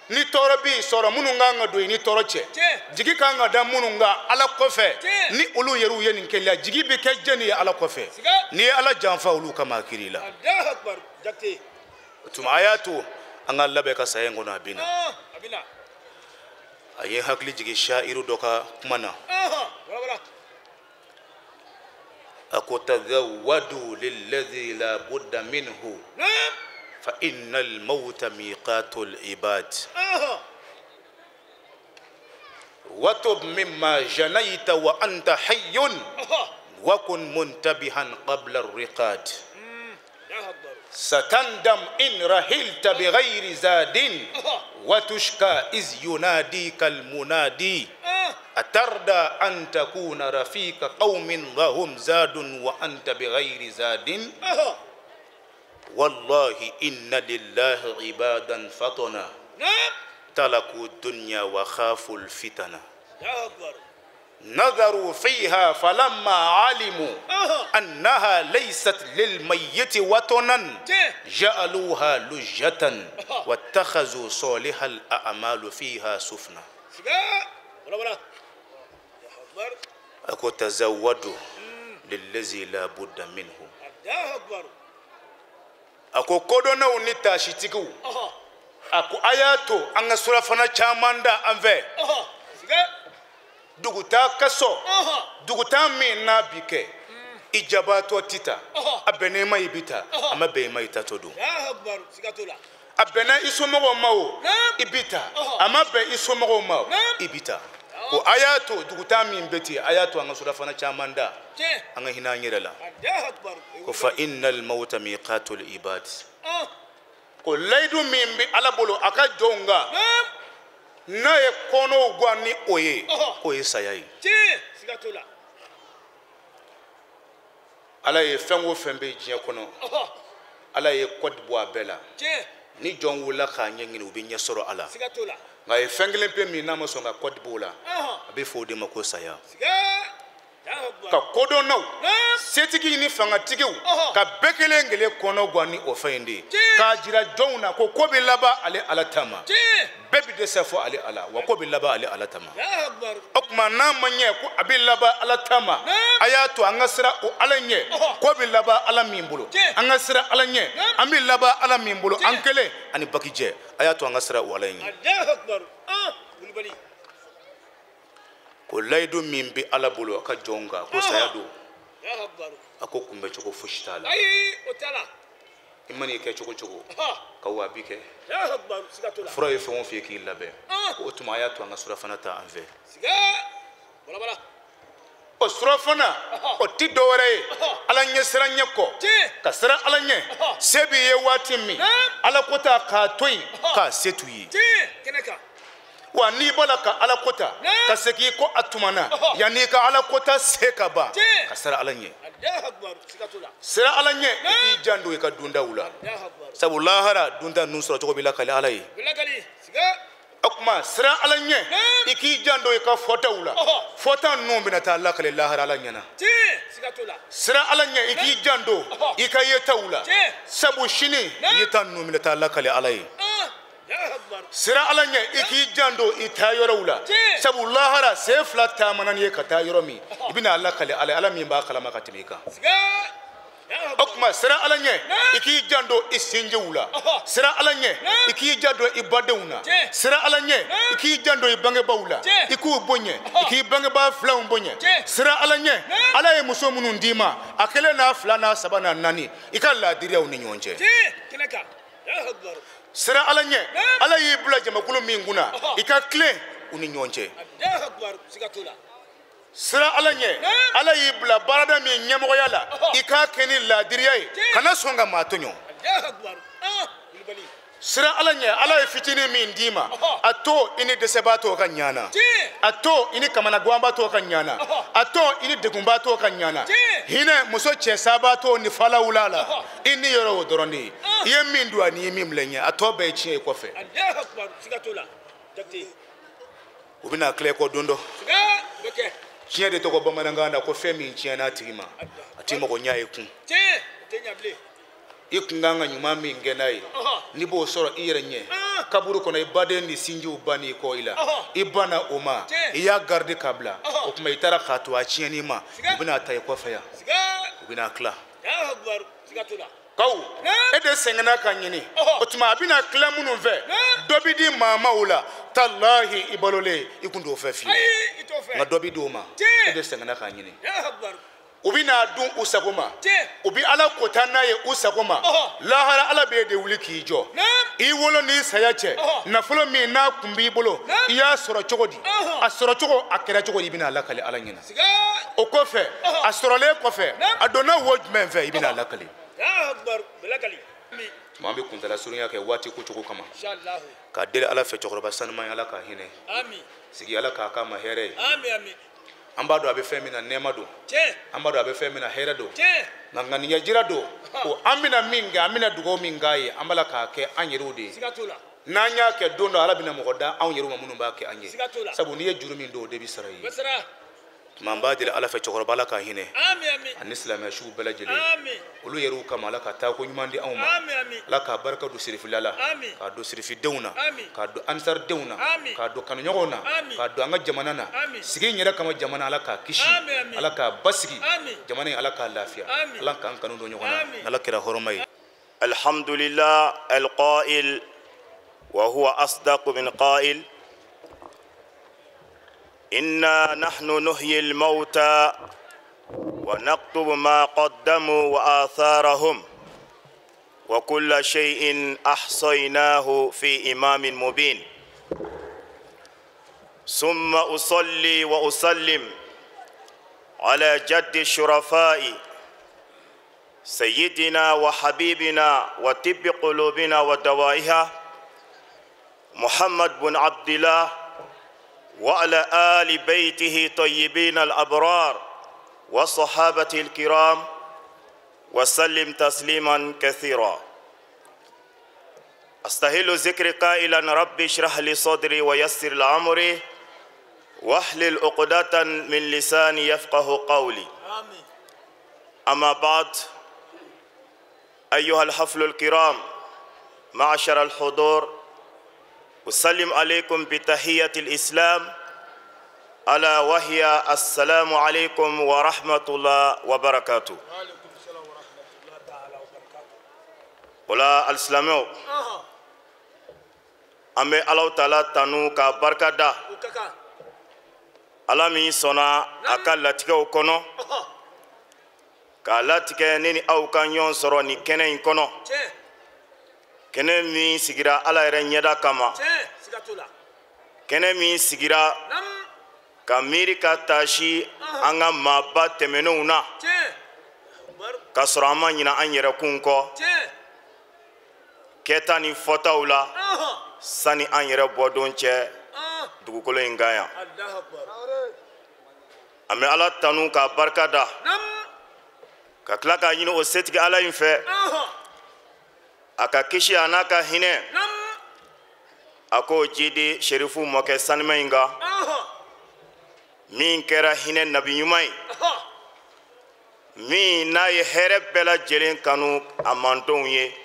Ni tɔɔrɔ b'i sɔrɔ minnu kan ka don i ni tɔɔrɔ cɛ, jigi kan ka da minnu kan Ala kɔfɛ, ni olu yɛrɛw ye nin kɛlɛ, jigi bɛ kɛ jɛni ye Ala kɔfɛ. N'i ye Ala janfa olu kama a kiiri la. O tuma a y'a to an ka labɛn ka saya in kɔnɔ, a bɛ na. A ye hakili jigin shairu dɔ ka kuma na. A ko tazawwadu lilladhi la budda minhu fa innal mawta miqatul ibad watub mimma janayta wa anta hayyun wa kun muntabihan qabla ar-riqad satandam in rahilta bighayri zadin wa tushka iz yunadika al-munadi atarda an takuna rafika qaumin wa hum zadun wa anta bighayri zadin wallahi inna lillahi ibadan fatana talaku dunya wa khafu al-fitana نظروا فيها فلما علموا أنها ليست للميت وطنا جعلوها لجة واتخذوا صالح الأعمال فيها سفنا. أكو تزودوا للذي لا بد منه. أكو كودونا ونتاشيتيكو. أكو آياتو أن سورة چاماندا أنفي. Duguta kaso, duguta min n'a bi kɛ, i jabatɔ ti ta, a bɛnna i ma i bi ta, a ma bɛn i ma i tatɔ don. A bɛnna i somɔgɔw ma o, i bi ta, a ma bɛn i somɔgɔw ma o, i bi ta. Ko a y'a to duguta min bɛ ten, a y'a to an ka surafana caman da, an ka hinɛ an yɛrɛ la. Ko fa innal mawta miqatul ibad. Ko layidu min bɛ Ala bolo a ka jɔnw kan, n'a ye kɔnɔw gan ni o ye, k'o ye saya ye. Ala ye fɛn o fɛn bɛ diɲɛ kɔnɔ, Ala ye kɔdi bɔ a bɛɛ la. Ni jɔn wulila k'a ɲɛɲini, u bɛ ɲɛ sɔrɔ a la. Nka a ye fɛn kelen pe min n'a ma sɔn ka kɔdi bɔ o la, a bɛ fɔ o de ma ko saya. Ka kodɔnnaw, setigi ni fangatigiw, ka bɛɛ kelen kelen kɔnɔ gan ni o fɛn in de ye, k'a jira jɔnw na ko ko bɛ laban ale Ala ta ma. Bɛɛ bɛ dɛsɛ fɔ ale Ala, wa ko bɛ laban ale Ala ta ma. O tuma n'a ma ɲɛ ko a bɛ laban Ala ta ma, a y'a to an ka siran o Ala ɲɛ, ko bɛ laban Ala min bolo, an ka siran Ala ɲɛ, an bɛ laban Ala min bolo, an kelen ani bakijɛ, a y'a to an ka siran o Ala ɲɛ. Ko layidu min bɛ Ala bolo a ka jɔnw kan, ko saya don, a ko kunbɛcogo fosi t'a la. I mana i kɛ cogo cogo, ka wa bi kɛ. Fura ye fɛn o fɛn ye k'i labɛn, o tuma a y'a to an ka surafana ta an fɛ. O surafana o ti dɔwɛrɛ ye Ala ɲɛ siran ɲɛ kɔ, ka siran Ala ɲɛ. Se b'i ye waati min, Ala ko ta k'a to yen k'a se t'u ye. Wa n'i bɔra ka Ala ko ta, ka segin ko a tuma na, yanni i ka Ala ko ta se ka ban, ka siran Ala ɲɛ. Siran Ala ɲɛ, i k'i janto i ka dundaw la. Sabu lahara dunda ninnu sɔrɔ cogo b'i lakali Ala ye. O tuma siran Ala ɲɛ, i k'i janto i ka fɔtaw la. Fɔta ninnu bɛna taa lakali lahara Ala ɲɛna. Siran Ala ɲɛ, i k'i janto i ka yetaw la. Sabu sini yeta ninnu bɛna taa lakali Ala ye. Siran Ala ɲɛ, i k'i janto i taa yɔrɔw la. Sabu lahara sen fila taamana n'i ye ka taa yɔrɔ min, i bɛna lakali Ala ye, Ala min b'a kalama ka tɛmɛ i kan. O tuma siran Ala ɲɛ, i k'i janto i sinjiw la. Siran Ala ɲɛ, i k'i janto i badenw na. Siran Ala ɲɛ, i k'i janto i bangebaaw la. I k'u bonya, i k'i bangebaa filanw bonya. Siran Ala ɲɛ, Ala ye muso minnu d'i ma, a kelen n'a fila n'a saba n'a naani, i ka laadiriyaw ni ɲɔgɔn cɛ. Sira ala ɲɛ ala y'i bila jamakulu min kunna i ka tilen u ni ɲɔgɔn cɛ. Sira ala ɲɛ ala y'i bila baarada min ɲɛmɔgɔya la i k'a kɛ ni laadiriya ye kana sɔn ka maa tɔɲɔ. Sira ala ɲɛ ala ye fitinin min d'i ma a to i ni dɛsɛbaatɔ ka ɲana, a to i ni kamanaganbaatɔ ka ɲana, a to i ni degunbaatɔ ka ɲana. Hinɛ muso cɛ sabaatɔ ni falawula la i ni yɔrɔ o dɔrɔn de ye. I ye min don ani i ye min bila ɲɛ a tɔ bɛɛ ye tiɲɛ ye kɔfɛ. U bɛna tila kɔ don dɔ. Tiɲɛ de tɔgɔ bamanankan na ko fɛn min tiɲɛna a tigi ma a t'i mago ɲɛ ye kun. I kun kan ka ɲuman min kɛ n'a ye n'i b'o sɔrɔ i yɛrɛ ɲɛ kaburu kɔnɔ i baden ni sinjiw bann'i kɔ i la i banna o ma i y'a garder k'a bila o tuma i taara k'a to a tiɲɛni ma u bɛna ta i kɔfɛ yan u bɛna tila. Kaw e de sɛgɛnna ka ɲini o tuma a bɛna tila minnu fɛ dɔ bɛ di maamaw la talahi i balolen i kun t'o fɛ fiyewu nka dɔ bɛ d'o ma e de sɛgɛnna k'a ɲini. U bɛna dun u sago ma u bɛ ala kota n'a ye u sago ma lahara ala b'e de wuli k'i jɔ i wolo n'i saya cɛ nafolo min n'a kun b'i bolo i y'a sɔrɔ cogo di a sɔrɔ cogo a kɛra cogo di i bɛna lakale ala ɲɛna. O kɔfɛ a sɔrɔlen kɔfɛ a donna wo jumɛn fɛ i bɛna lakale. Tuma an bɛ kuntala surunya kɛ waati ko cogo kama k'a deli ala fɛ cɛkɔrɔba sanuman ye ala k'a hinɛ sigi ala k'a k'a ma hɛrɛ ye. An b'a dɔn a bɛ fɛn min na nɛɛma don, an b'a dɔn a bɛ fɛn min na hɛrɛ don, nka ŋaniya jira don ko an bɛna min kɛ an bɛna dugawu min k'a ye an b'a la k'a kɛ an yɛrɛw de ye. N'an y'a kɛ don dɔ ala bɛna mɔgɔ da anw yɛrɛw ma minnu b'a kɛ an ye sabu n'i ye juru min don o de bɛ sara i ye. Tuma an b'a deli ala fɛ cɛkɔrɔba ala ka hinɛ ani silamɛ suw bɛɛ lajɛlen olu yɛrɛw kama ala ka taako ɲuman di anw ma ala k'a barika don sirifila la k'a don sirifidenw na k'a don ansaridenw na k'a don kanuɲɔgɔnw na k'a don an ka jamana na sigi in yɛrɛ kama jamana ala k'a kisi ala k'a basigi jamana in ala k'a lafiya ala k'an kanu don ɲɔgɔn na ala kɛra hɔrɔma ye. Alhamdulillah alqa'il wa huwa asdaqu min qa'il إنا نحن نحيي الموتى ونكتب ما قدموا وآثارهم وكل شيء أحصيناه في إمام مبين. ثم أصلي وأسلم على جد الشرفاء سيدنا وحبيبنا وطب قلوبنا ودوائها محمد بن عبد الله وعلى آل بيته طيبين الأبرار وصحابته الكرام وسلم تسليما كثيرا. أستهل ذكر قائلا ربي اشرح لي صدري ويسر لي أمري واحلل عقدة من لساني يفقه قولي. أما بعد، أيها الحفل الكرام، معشر الحضور، أسلم عليكم بتحية الإسلام ألا وهي السلام عليكم ورحمة الله وبركاته. وعليكم السلام ورحمة الله تعالى وبركاته. ولا الإسلام أمي الله تعالى تنو كبركة دا ala min sɔnna a ka latigɛw kɔnɔ k'a latigɛ ne ni aw ka ɲɔgɔn sɔrɔ nin kɛnɛ in kɔnɔ, kɛnɛ min sigira ala yɛrɛ ɲɛda kama, kɛnɛ min sigira ka miiri ka taasi an ka maaba tɛmɛnenw na k'a sɔrɔ an ma ɲina an yɛrɛkun kɔ kɛta ni fɔtaw la sani an yɛrɛ bɔdon cɛ dugukolo in kan yan. An bɛ ala tanu k'a barika da ka tila k'a ɲini o setigi ala in fɛ a ka kisi a n'a ka hinɛ a k'o jidi serifu mɔkɛ sanima in kan min kɛra hinɛ nabi ɲuman ye, min n'a ye hɛrɛ bɛɛ lajɛlen kanu a mantonw ye,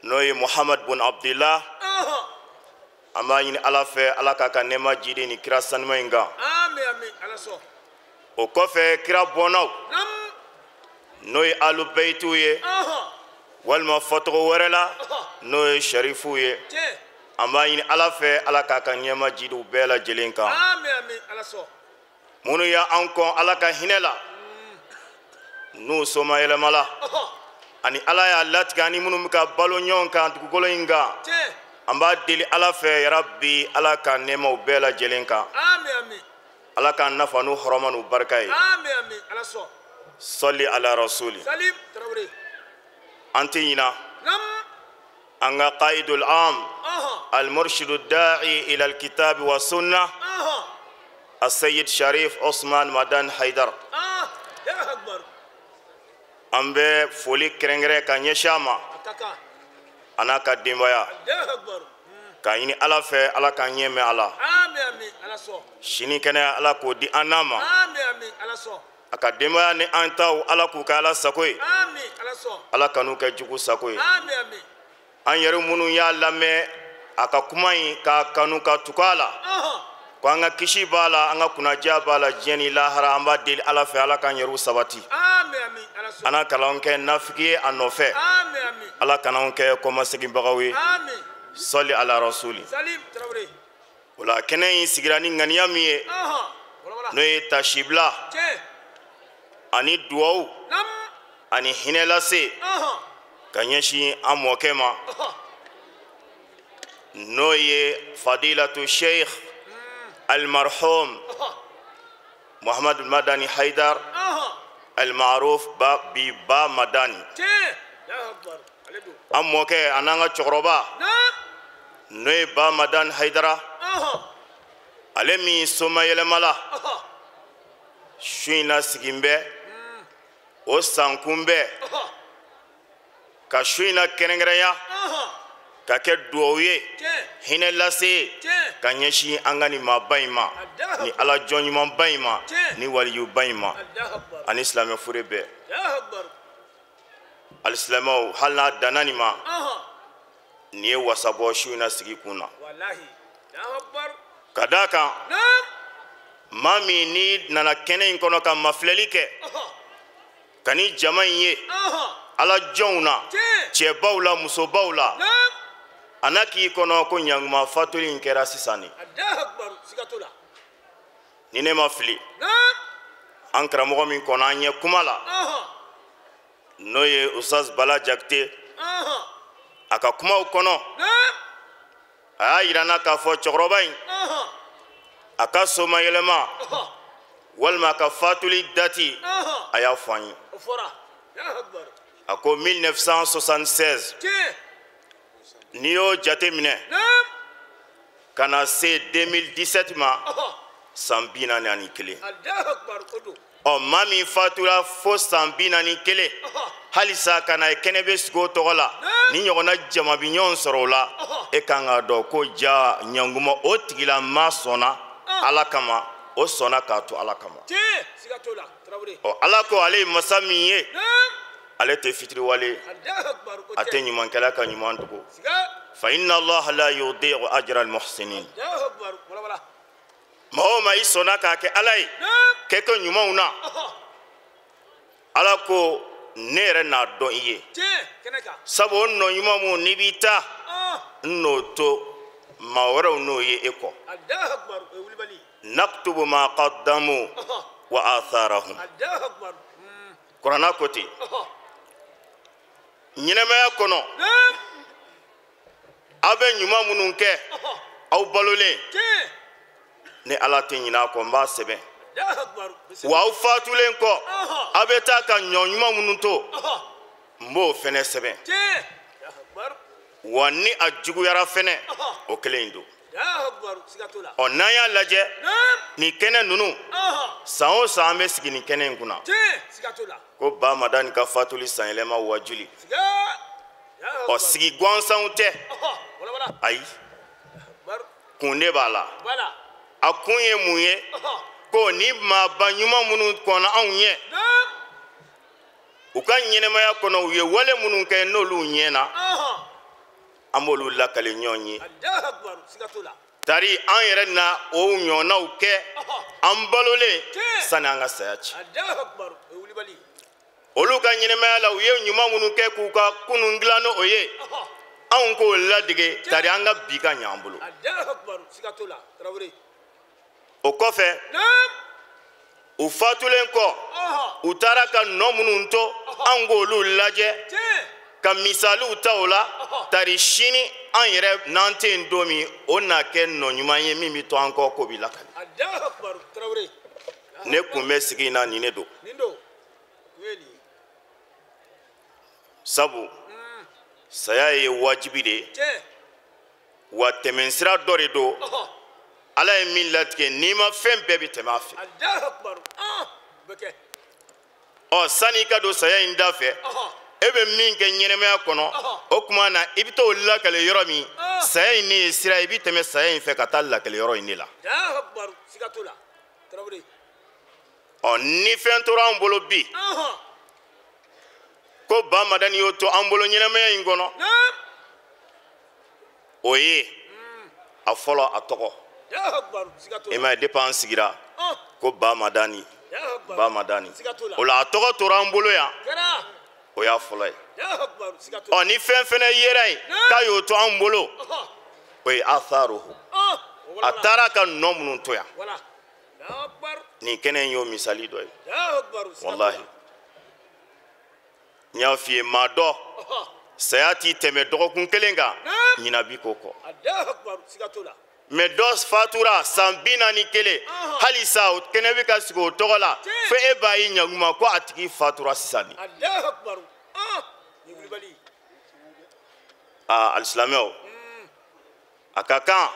n'o ye Muhamad bun Abdullah. An b'a ɲini ala fɛ ala k'a ka nɛɛma jidi ni kira sanuma in kan. O kɔfɛ kira bɔnnaw n'o ye alubɛyitiw ye walima fɔcogo wɛrɛ la n'o ye sarifuw ye, an b'a ɲini ala fɛ ala k'a ka nɛɛma jidi u bɛɛ lajɛlen kan. Minnu y'an kɔn ala ka hinɛ la n'u somayɛlɛma la, Ani ala y'a latigɛ ani minnu bɛ ka balo ɲɔgɔn kan dugukolo in kan. An b'a deli ala fɛ yarabi ala ka nɛɛmaw bɛɛ lajɛlen kan. Ala k'an nafa n'u hɔrɔma n'u barika ye. Sɔli ala rasuli. An tɛ ɲina an ka qaidul am al-murshidu da'i ila al-kitabi wa sunna as-sayyid Sharif Osman Madan Haidar. An bɛ foli kɛrɛnkɛrɛn ka ɲɛsin a ma a n'a ka denbaya k'a ɲini ala fɛ ala k'an ɲɛ mɛn a la. Sini kɛnɛya ala k'o di an n'a ma. A ka denbaya ni an taw ala k'u kɛ ala sago ye. Ala kan'u kɛ jugu sago ye. An yɛrɛ minnu y'a lamɛn a ka kuma in k'a kanu ka tugu a la ko an ka kisi b'a la an ka kunnadiya b'a la diɲɛ ni lahara an b'a deli ala fɛ ala k'an yɛrɛw sabati. An kalanw kɛ nafigi ye a nɔfɛ. Ala kan'anw kɛ kɔmaseginbagaw ye. Sɔli ala rasuli. O la kɛnɛ in sigira ni ŋaniya min ye n'o ye tasibila ani duwawu ani hinɛ lase ka ɲɛsin an mɔkɛ ma n'o ye fadilatu sheikh almarhum Muhammad Madani Haidar almaruf bi ba Madani. An mɔkɛ a n'an ka cɛkɔrɔba n'o ye ba Madani Haidara ale min somayɛlɛma la su in na sigin bɛ o sankun bɛ ka su in na kɛrɛnkɛrɛnya ka kɛ duwawu ye hinɛ lase ye ka ɲɛsin an ka nin maaba in ma ni ala jɔn ɲumanba in ma ni waliyuba in ma ani silamɛ fure bɛɛ. Alisilamɛw hali n'a danna nin ma nin ye wasabɔ su in na sigi kun na ka d'a kan maa min n'i nana kɛnɛ in kɔnɔ ka mafilɛli kɛ ka ni jama in ye ala jɔnw na cɛbaw la musobaw la a n'a k'i kɔnɔ ko ɲanguma fatuli in kɛra sisan de. Ni ne ma fili an karamɔgɔ min kɔnɔ an ɲɛ kuma la n'o ye Ustaz Bala Jakite a ka kumaw kɔnɔ a y'a yira n na k'a fɔ cɛkɔrɔba in a ka somayɛlɛma walima a ka fatuli dati a y'a fɔ an ye. A ko 1976 n'i y'o jateminɛ ka na se 2017 ma san 41. Ɔ maa min fatura fo san 41 halisa ka na kɛnɛ bɛ sigi o tɔgɔ la ni ɲɔgɔnna jama bɛ ɲɔgɔn sɔrɔ o la e kan k'a dɔn ko ja ɲanguma o tigilamaa sɔnna ala kama o sɔnna k'a to ala kama. Ɔ ala ko ale ye masa min ye ale tɛ fitiriwale a tɛ ɲumankɛla ka ɲuman dogo. Fa inna allaha la yudi'u ajra al-muhsinin. Maa o maa i sɔnna k'a kɛ ala ye kɛko ɲumanw na ala ko ne yɛrɛ n'a dɔn i ye sabu o nɔ ɲuman mun n'i b'i ta n n'o to maa wɛrɛw n'o ye e kɔ. Naktubu ma qaddamu wa atharahum. Kuranna ko ten ɲɛnɛmaya kɔnɔ aw bɛ ɲuman minnu kɛ aw balolen ni ala tɛ ɲinɛ a kɔ n b'a sɛbɛn wa aw fatulen kɔ aw bɛ taa ka ɲɔ ɲuman minnu to n b'o fɛnɛ sɛbɛn wa ni a juguyara fɛnɛ o kelen in don. Ɔ n'an y'a lajɛ nin kɛnɛ ninnu san o san an bɛ sigi nin kɛnɛ in kunna ko ba Madani ka fatuli sanyɛlɛma wajuli. Ɔ sigi gansanw tɛ ayi kun de b'a la. A kun ye mun ye ko ni maaba ɲuman minnu kɔnna anw ɲɛ u ka ɲɛnɛmaya kɔnɔ u ye wale minnu kɛ n'olu ɲɛna an b'olu lakale ɲɔgɔn ye. Tari an yɛrɛ na o ɲɔgɔnnaw kɛ an balolen sani an ka saya cɛ. Olu ka ɲɛnɛmaya la u ye ɲuman minnu kɛ k'u ka kunun dilan n'o ye anw k'o ladege tari an ka bi ka ɲɛ an bolo. O kɔfɛ U fatulen kɔ u taara ka nɔ minnu to an k'olu lajɛ ka misaliw ta o la tari sini an yɛrɛ n'an tɛ yen don min o na kɛ nɔ ɲuman ye min bɛ to an kɔ k'o bɛ lakali. Ne kun bɛ sigi in na nin de don. Sabu saya ye wajibi de ye wa tɛmɛnsira dɔ de don Ala ye min latigɛ n'i ma fɛn bɛɛ bɛ tɛmɛ a fɛ. Ɔ sanni i ka don saya in da fɛ e bɛ min kɛ ɲɛnɛmaya kɔnɔ o tuma na i bɛ t'o lakale yɔrɔ min saya in ne ye sira ye i bɛ tɛmɛ saya in fɛ ka taa lakale yɔrɔ in de la. Ɔ ni fɛn tora an bolo bi ko Ba Madani y'o to an bolo ɲɛnɛmaya in kɔnɔ o ye a fɔlɔ a tɔgɔ. E m'a ye depuis an sigira ko Ba Madani Ba Madani o la a tɔgɔ tora an bolo yan o y'a fɔlɔ ye. Ɔ ni fɛn fɛnɛ yera yen k'a y'o to an bolo o ye atharuhu a taara ka nɔ minnu to yan. Nin kɛnɛ in y'o misali dɔ ye. Walahi n y'a f'i ye maa dɔ saya t'i tɛmɛ dɔgɔkun kelen kan ɲina b'i k'o kɔ. Mɛ dɔ fatura san 41 halisa o kɛnɛ bɛ ka sigi o tɔgɔ la fo e b'a ye ɲaguma ko a tigi fatura sisan de. Aa alisilamɛw a ka kan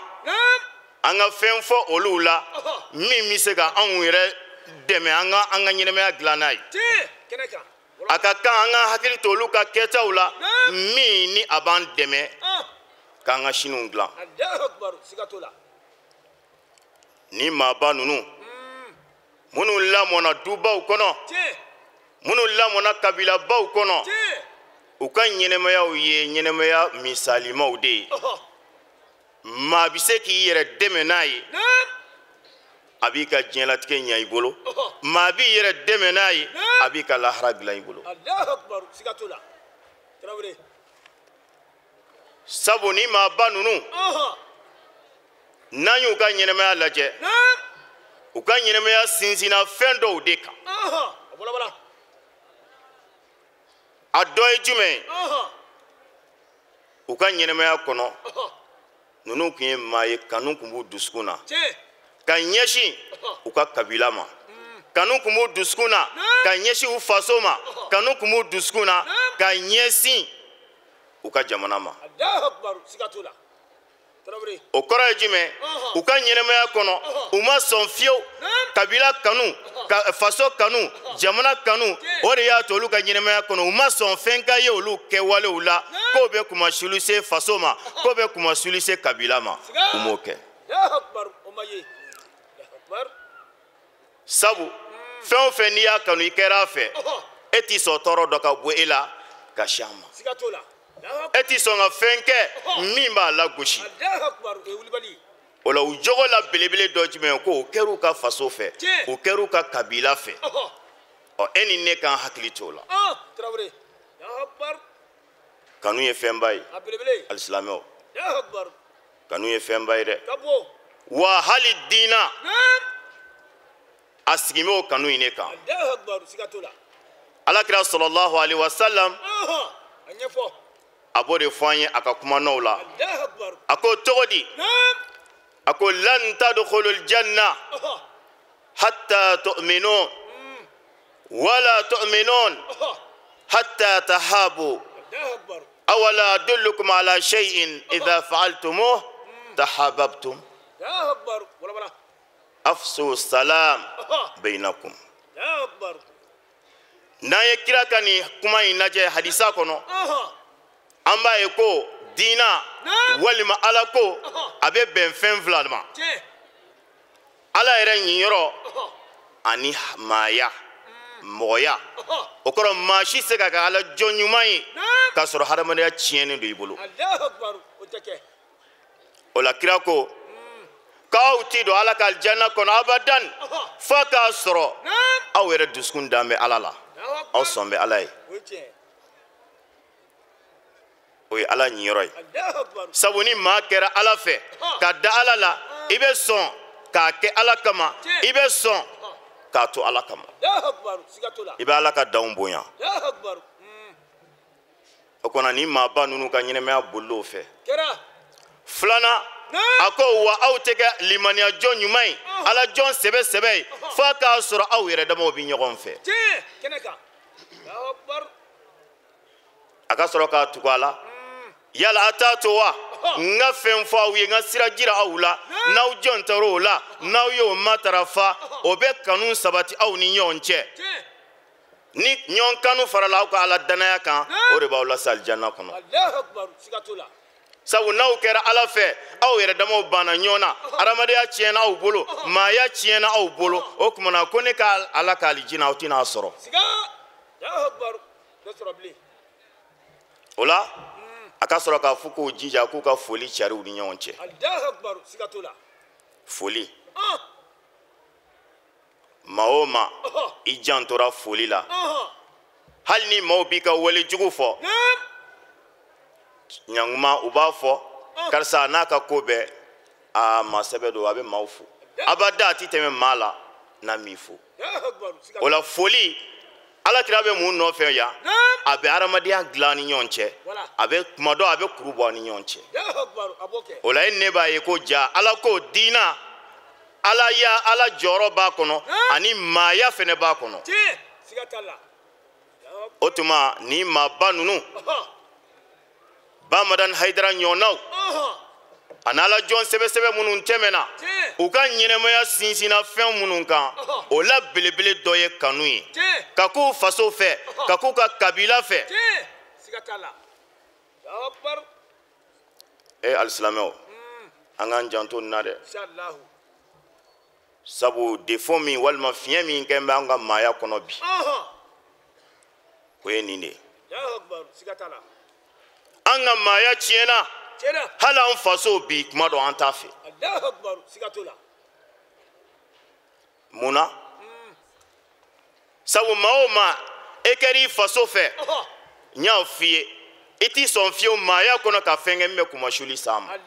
an ka fɛn fɔ olu la min bɛ se ka anw yɛrɛ dɛmɛ an ka ɲɛnɛmaya dilan n'a ye. A ka kan an ka hakili to olu ka kɛtaw la min ni a b'an dɛmɛ k'an ka siniw dilan. Ni maaba ninnu minnu lamɔna dubaw kɔnɔ minnu lamɔna kabilabaw kɔnɔ u ka ɲɛnɛmayaw ye ɲɛnɛmaya misalimaw de ye. Maa bɛ se k'i yɛrɛ dɛmɛ n'a ye a b'i ka diɲɛlatigɛ ɲɛ i bolo maa b'i yɛrɛ dɛmɛ n'a ye a b'i ka lahara dilan i bolo. Sabu ni maaba ninnu n'an y'u ka ɲɛnɛmaya lajɛ u ka ɲɛnɛmaya sinsinna fɛn dɔw de kan. A dɔ ye jumɛn ye? U ka ɲɛnɛmaya kɔnɔ ninnu tun ye maa ye kanu tun b'u dusukun na ka ɲɛsin u ka kabila ma kanu tun b'u dusukun na ka ɲɛsin u faso ma kanu tun b'u dusukun na ka ɲɛsin u ka jamana ma. O kɔrɔ ye jumɛn? U ka ɲɛnɛmaya kɔnɔ u ma sɔn fiyewu kabila kanu ka faso kanu jamana kanu o de y'a to olu ka ɲɛnɛmaya kɔnɔ u ma sɔn fɛn ka ye olu kɛwalew la k'o bɛ kumasuli se faso ma k'o bɛ kumasuli se kabila ma u m'o kɛ. Sabu fɛn o fɛn n'i y'a kanu i kɛra a fɛ e t'i sɔn tɔɔrɔ dɔ ka bɔ e la ka si a ma. E t'i sɔn ka fɛn kɛ min b'a lagosi. O la u jogo la belebele dɔ jumɛn ko o kɛr'u ka faso fɛ o kɛr'u ka kabila fɛ. Ɔ e ni ne k'an hakili t'o la. Kanu ye fɛnba ye alisilamɛw kanu ye fɛnba ye dɛ. Wa hali diina a sigin bɛ o kanu in de kan. Alakira sɔlɔlahu alaihi wa sallam a b'o de fɔ an ye a ka kumanaw la. A ko cogo di? A ko lan tadkhulul janna hatta tu'minun wala tu'minun hatta tahabu awala adullukum ala shay'in idha fa'altumuh tahabbtum afsu salam bainakum. N'an ye kira ka nin kuma in lajɛ hadisa kɔnɔ an b'a ye ko diina walima ala ko a bɛ bɛn fɛn fila ma. Ala yɛrɛ ɲiyɔrɔ ani maaya mɔgɔya o kɔrɔ maa si tɛ se ka kɛ ala jɔn ɲuman ye k'a sɔrɔ hadamadenya tiɲɛnen don i bolo. O la kira ko k'aw ti don ala ka alijanna kɔnɔ abadan f'a k'a sɔrɔ aw yɛrɛ dusukun dan bɛ ala la aw sɔn bɛ ala ye. O ye ala ɲiyɔrɔ ye. Sabu ni maa kɛra ala fɛ ka da ala la i bɛ sɔn k'a kɛ ala kama i bɛ sɔn K'a to Ala kama. I bɛ Ala ka danw bonya. O kɔnɔ ni maaba ninnu ka ɲɛnamaya bolila o fɛ. Filanan, a ko wa aw tɛ kɛ limaniya jɔn ɲuman ye, Ala jɔn sɛbɛ sɛbɛ ye, f'a k'a sɔrɔ aw yɛrɛ damaw bɛ ɲɔgɔn fɛ. A ka sɔrɔ k'a tugu a la. Yala a t'a to wa n ka fɛn fɔ aw ye, n ka sira jira aw la, n'aw jɔn taara o la, n'aw y'o matarafa, o bɛ kanu sabati aw ni ɲɔgɔn cɛ. Ni ɲɔgɔn kanu farala aw ka Ala danaya kan, o de b'aw lase alijana kɔnɔ. Sabu n'aw kɛra Ala fɛ, aw yɛrɛ damaw banna ɲɔgɔn na, adamadenya tiɲɛna aw bolo, maaya tiɲɛna aw bolo, o tuma na ko ne ka Ala ka alijina aw tɛna a sɔrɔ. O la a ka sɔrɔ k'a fɔ k'u jija k'u ka foli cari u ni ɲɔgɔn cɛ. Foli. Maa o maa i jantora foli la, hali ni maaw b'i ka wale jugu fɔ, ɲankuma u b'a fɔ karisa n'a ka ko bɛɛ, aa maa sɛbɛ don, a bɛ maaw fo, abada a ti tɛmɛ maa la n'a m'i fo. O la foli, Ala kira bɛ mun nɔfɛ yan? A bɛ adamadenya dilan ni ɲɔgɔn cɛ, a bɛ kuma dɔ a bɛ kuru bɔ ni ɲɔgɔn cɛ. O la e ne b'a ye ko ja Ala ko diina, Ala ya Ala jɔyɔrɔ b'a kɔnɔ, ani maaya fɛnɛ b'a kɔnɔ. O tuma ni maaba ninnu, Bamadan Hayidara ɲɔgɔnnaw, a n'Ala jɔn sɛbɛsɛbɛ minnu tɛmɛna, u ka ɲɛnɛmaya sinsinna fɛn minnu kan, o la belebele dɔ ye kanu ye, ka k'u faso fɛ, ka k'u ka kabila fɛ. E alisilamɛw, an k'an janto nin na dɛ. Sabu défaut min walima fiɲɛ min kɛn bɛ an ka maaya kɔnɔ bi, o ye nin de ye. An ka maaya tiɲɛna, hali an faso bi kuma dɔ an t'a fɛ. Mun na? Sabu maa o maa e kɛra i faso fɛ, n y'a f'i ye, i t'i sɔn fiyewu maaya kɔnɔ ka fɛn kɛ min bɛ kunmasuli s'a ma.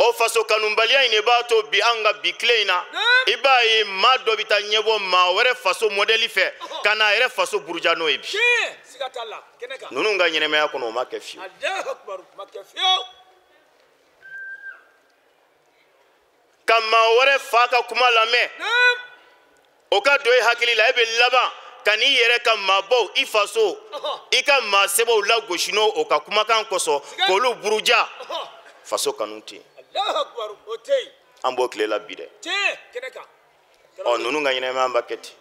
O faso kanubaliya in de b'a to bi an ka bi tile in na, i b'a ye maa dɔ bɛ taa ɲɛbɔ maa wɛrɛ faso mɔdɛli fɛ ka n'a yɛrɛ faso buruja n'o ye bi. Ninnu ka ɲɛnɛmaya kɔnɔ o ma kɛ fiyewu. Ka maa wɛrɛ fa ka kuma lamɛn, o ka don e hakili la, e bɛ laban ka n'i yɛrɛ ka maabaw, i faso, i ka maa sɛbɛw lagosi n'o o ka kumakan kosɔn k'olu buruja. Faso kanu tɛ yen. An b'o tile la bi dɛ. Ɔ ninnu ka ɲɛnɛmaya b'a kɛ ten.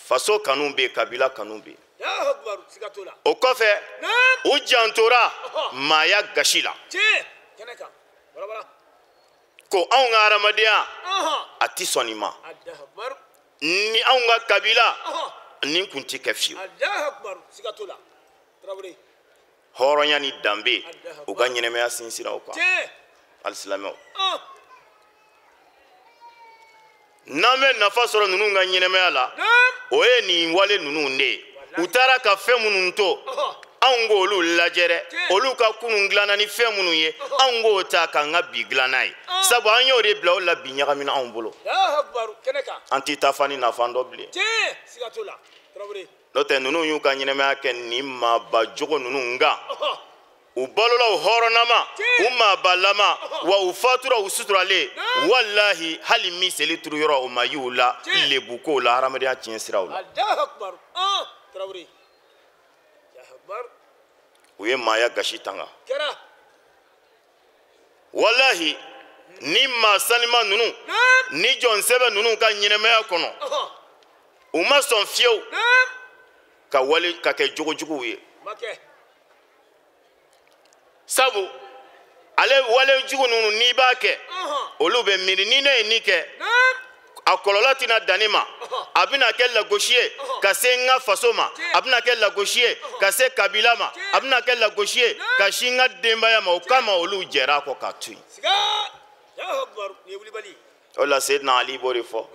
Faso kanu bɛ yen, kabila kanu bɛ yen. O kɔfɛ, u jantora maaya gasi la. Ko anw ka hadamadenya a ti sɔn nin ma. Ni anw ka kabila nin kun ti kɛ fiyewu. Hɔrɔnya ni danbe, u ka ɲɛnɛmaya sinsinna o kan. Alisilamɛw, n'an bɛ nafa sɔrɔ ninnu ka ɲɛnɛmaya la, o ye nin wale ninnu de ye. U taara ka fɛn minnu to, anw k'olu lajɛ dɛ. Olu ka kunun dilanna ni fɛn minnu ye, anw k'o ta k'an ka bi dilan n'a ye. Sabu an y'o de bila o la bi ɲagamina anw bolo. An t'i ta fa ni nafa dɔn bilen. N'o tɛ ninnu y'u ka ɲɛnɛmaya kɛ nin maaba jogo ninnu kan. U balola u hɔrɔnnama, u maabalama, wa u fatura u suturalen. Walahi hali miseli turu yɔrɔ o ma y'u la lebu kow la, hadamadenya tiɲɛ siraw la. U ye maaya gasi tanga. Walahi ni maa sanima ninnu, ni jɔn sɛbɛ ninnu ka ɲɛnɛmaya kɔnɔ, u ma sɔn fiyewu ka wale ka kɛ jogojuguw ye. Sabu ale wale jugu ninnu n'i b'a kɛ, olu bɛ miiri ni ne ye nin kɛ, a kɔlɔlɔ tɛna dan ne ma, a bɛna kɛ lagosi ye ka se n ka faso ma, a bɛna kɛ lagosi ye ka se kabila ma, a bɛna kɛ lagosi ye ka sin n ka denbaya ma. O kama olu jɛra a kɔ k'a to yen. O la Seyidina Ali b'o de fɔ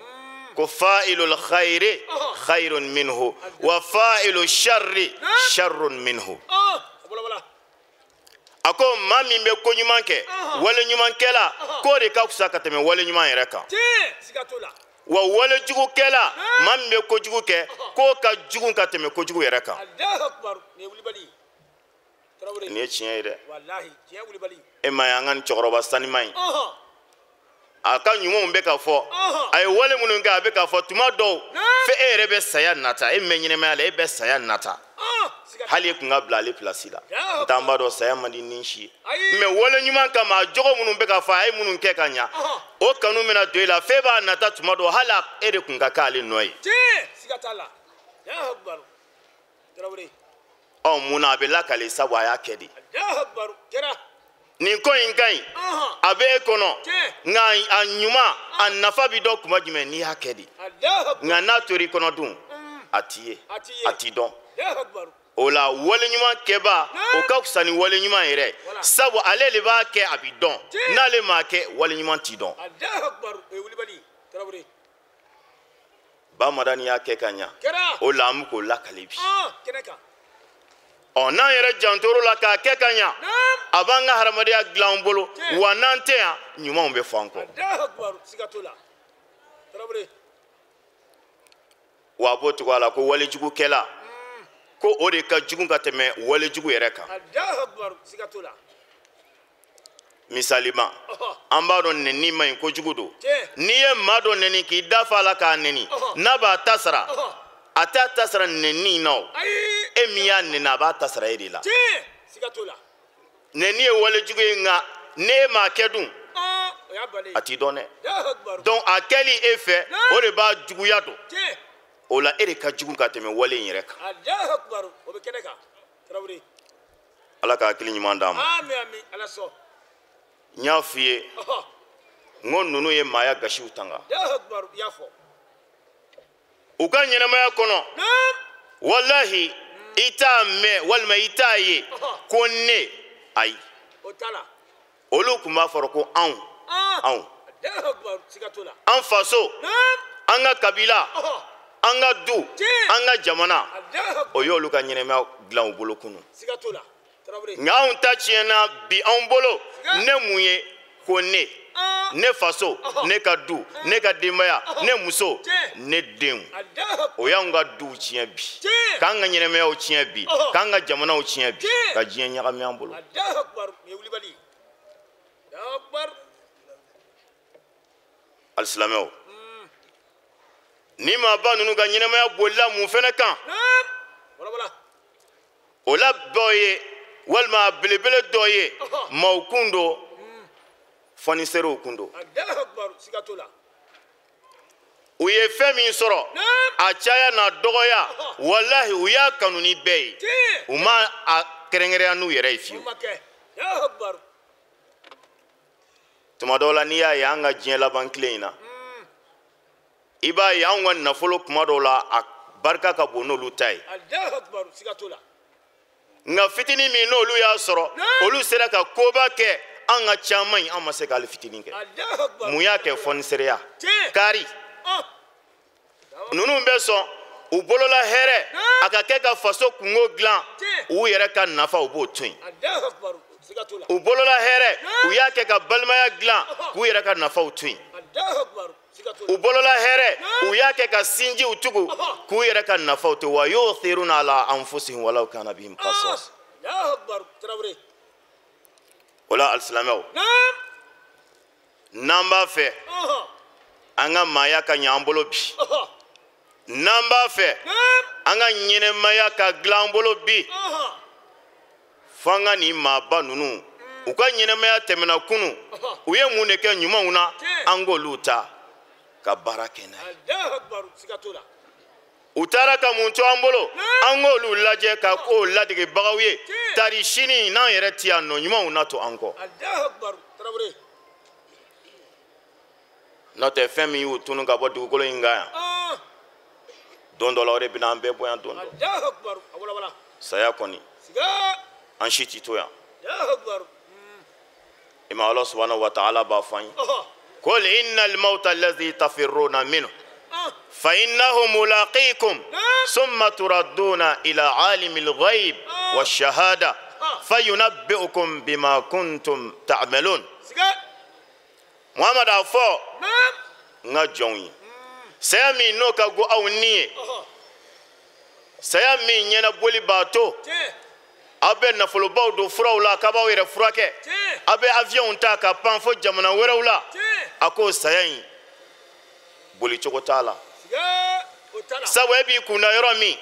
ko fa'ilul khayri khayrun minhu wa fa'ilu sharri sharrun minhu. A ko maa min bɛ ko ɲuman kɛ, wale ɲumankɛla, k'o de ka fisa ka tɛmɛ wale ɲuman yɛrɛ kan. Wa walejugukɛla maa min bɛ kojugu kɛ k'o ka jugu ka tɛmɛ kojugu yɛrɛ kan. Nin ye tiɲɛ ye dɛ. E ma ye an ka nin cɛkɔrɔba sanima in, a ka ɲumanw bɛ ka fɔ, a ye wale minnu kɛ a bɛ ka fɔ. Tuma dɔw fɛ e yɛrɛ bɛ saya nata, e mɛn ɲɛnɛmaya la e bɛ saya nata, hali e kun ka bila ale pilasi la. N t'an b'a dɔn saya man di ni si ye, mɛ wale ɲuman kama a jogo minnu bɛ ka fɔ a ye minnu kɛ ka ɲa, o kanu bɛna don e la f'e b'a nata tuma dɔw hali e de kun ka k'ale nɔ ye. Ɔ mun na a bɛ lakale? Sabu a y'a kɛ de. Nin ko in ka ɲi, a bɛ e kɔnɔ, nka a ɲuman a nafa bɛ dɔn kuma jumɛn? N'i y'a kɛ de. Nka n'a tor'i kɔnɔ dun, a t'i ye, a t'i dɔn. O la wale ɲuman kɛba o ka fisa ni wale ɲuman yɛrɛ, sabu ale de b'a kɛ a bɛ dɔn, n'ale m'a kɛ wale ɲuman t'i dɔn. Ba Madani y'a kɛ ka ɲa, o la an bɛ k'o lakale bi. Ɔ n'an yɛrɛ jantor'o la k'a kɛ ka ɲa, a b'an ka hadamadenya dilan an bolo, wa n'an tɛ yan ɲumanw bɛ fɔ an kɔ. Wa a b'o cogoya la ko walejugukɛla ko o de ka jugu ka tɛmɛ walejugu yɛrɛ kan. Misalima, an b'a dɔn nɛni man ɲi, kojugu don. N'i ye maa dɔ nɛni k'i da fa a la k'a nɛni, n'a b'a ta sara, a t'a ta sara nɛni in na o. E min y'a nɛni a b'a ta sara e de la. Nɛni ye walejugu ye, nka n'e m'a kɛ dun, a t'i dɔn dɛ. Donc a kɛli e fɛ, o de b'a juguya don. O la e de ka jugu ka tɛmɛ wale in yɛrɛ kan. Ala ka hakili ɲuman d'an ma. N y'a f'i ye n ko ninnu ye maaya gasiw tanga u ka ɲɛnɛmaya kɔnɔ. Walahi i t'a mɛn walima i t'a ye ko ne, ayi, olu tun b'a fɔra ko anw, anw, an faso, an ka kabila, an ka du, an ka jamana, o y'olu ka ɲɛnɛmaya dilan u bolo kunun. Nka anw ta tiɲɛna bi anw bolo. Ne mun ye ko ne, ne faso, ne ka du, ne ka denbaya, ne muso, ne denw, o y'anw ka duw tiɲɛ bi, k'an ka ɲɛnɛmayaw tiɲɛ bi, k'an ka jamanaw tiɲɛ bi, ka diɲɛ ɲagami an bolo. Alisilamɛw, ni maaba ninnu ka ɲɛnɛmaya bolila mun fɛnɛ kan, o la dɔ ye walima a belebele dɔ ye maaw kun don, fɔniserew kun don. U ye fɛn min sɔrɔ, a caya n'a dɔgɔya, walahi u y'a kanu ni bɛɛ ye, u ma a kɛrɛnkɛrɛnya n'u yɛrɛ ye fiyewu. Tuma dɔw la n'i y'a ye an ka diɲɛ laban tile in na, i b'a ye anw ka nafolo kuma dɔw la a barika ka bon n'olu ta ye. Nka fitinin min n'olu y'a sɔrɔ, olu sera ka koba kɛ. An ka caman in an ma se k'ale fitinin kɛ. Mun y'a kɛ? Fɔnisereya kari ninnu bɛ sɔn u bolola hɛrɛ a ka kɛ ka faso kungo dilan, u yɛrɛ ka nafa u b'o to yen. U bolola hɛrɛ u y'a kɛ ka balimaya dilan, k'u yɛrɛ ka nafaw to yen. U bolola hɛrɛ u y'a kɛ ka sinjiw tugu, k'u yɛrɛ ka nafaw to. Wa yu'thiruna ala anfusihim walaw kana bihim khasasa. O la alisilamɛw, n'an b'a fɛ an ka maaya ka ɲɛ an bolo bi, n'an b'a fɛ an ka ɲɛnɛmaya ka dilan an bolo bi, f'an ka nin maaba ninnu u ka ɲɛnɛmaya tɛmɛna kunun, u ye mun de kɛ ɲumanw na, an k'olu ta ka baara kɛ n'a ye. U taara ka mun to an bolo, an k'olu lajɛ ka k'o ladegebagaw ye. Tari sini n'an yɛrɛ ti yan nɔ, ɲumanw na to an kɔ. N'o tɛ fɛn min y'u tunu ka bɔ dugukolo in kan yan, don dɔ la o de bɛna an bɛɛ bonya don dɔ. Saya kɔni an si ti to yan. Ima Ala subhanahu wa ta'ala b'a fɔ an ye, qul innal mawta allazi tafirruna minhu فإنه ملاقيكم ثم تردون إلى عالم الغيب والشهادة فينبئكم بما كنتم تعملون. Muhammad a fɔ n ka jɔnw ye, Saya min n'o ka go aw ni ye, saya min ɲɛnaboli b'a to aw bɛ nafolobaw don furaw la k'a b'aw yɛrɛ furakɛ, aw bɛ avion ta ka pan fo jamana wɛrɛw la. A ko saya in bolicogo t'a la, sabu e b'i kunda yɔrɔ min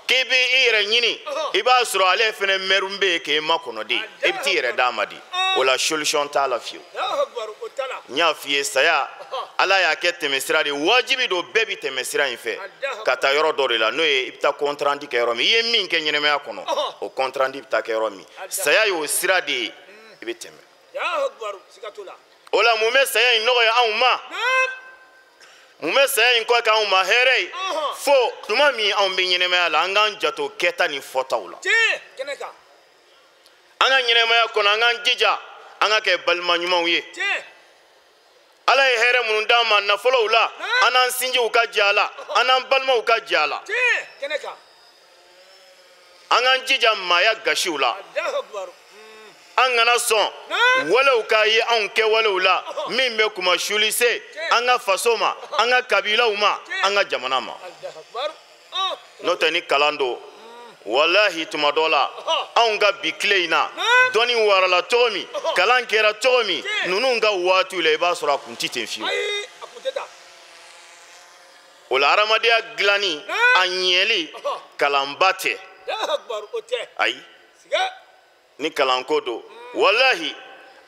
k'i b'i yɛrɛ ɲini, i b'a sɔrɔ ale fɛnɛ mɛrun bɛ yen k'e makɔnɔ de, e bɛ t'i yɛrɛ d'a ma de. O la solution t'a la fiyewu. N y'a f'i ye, saya Ala y'a kɛ tɛmɛsira de ye, wajibi don bɛɛ bi tɛmɛsira in fɛ ka taa yɔrɔ dɔ de la, n'o ye i bɛ taa compte rendu kɛ yɔrɔ min, i ye min kɛ ɲɛnɛmaya kɔnɔ, o compte rendu bɛ taa kɛ yɔrɔ min. Saya y'o sira de ye, i bɛ tɛmɛ. O la mun bɛ saya in nɔgɔya anw ma? Mun bɛ saya in kɔ k'anw ma hɛrɛ ye? Fo tuma min anw bɛ ɲɛnɛmaya la, an k'an janto kɛta ni fɔtaw la. An ka ɲɛnɛmaya kɔnɔ, an k'an jija an ka kɛ balima ɲumanw ye. Ala ye hɛrɛ minnu d'an ma nafolow la, an n'an sinjiw ka jɛ a la, an n'an balimaw ka jɛ a la. An k'an jija maaya gasiw la. An kana sɔn walew ka ye anw kɛwalew la min bɛ kumasuli se an ka faso ma, an ka kabilaw ma, an ka jamana ma. N'o tɛ ni kalan don, walahi tuma dɔ la anw ka bi tile in na, dɔnni warala cogo min, kalan kɛra cogo min, ninnu ka waatiw la i b'a sɔrɔ a kun ti ten fiyewu. O la hadamadenya dilanni a ɲɛli kalanba tɛ. Ayi, ni kalanko don, walahi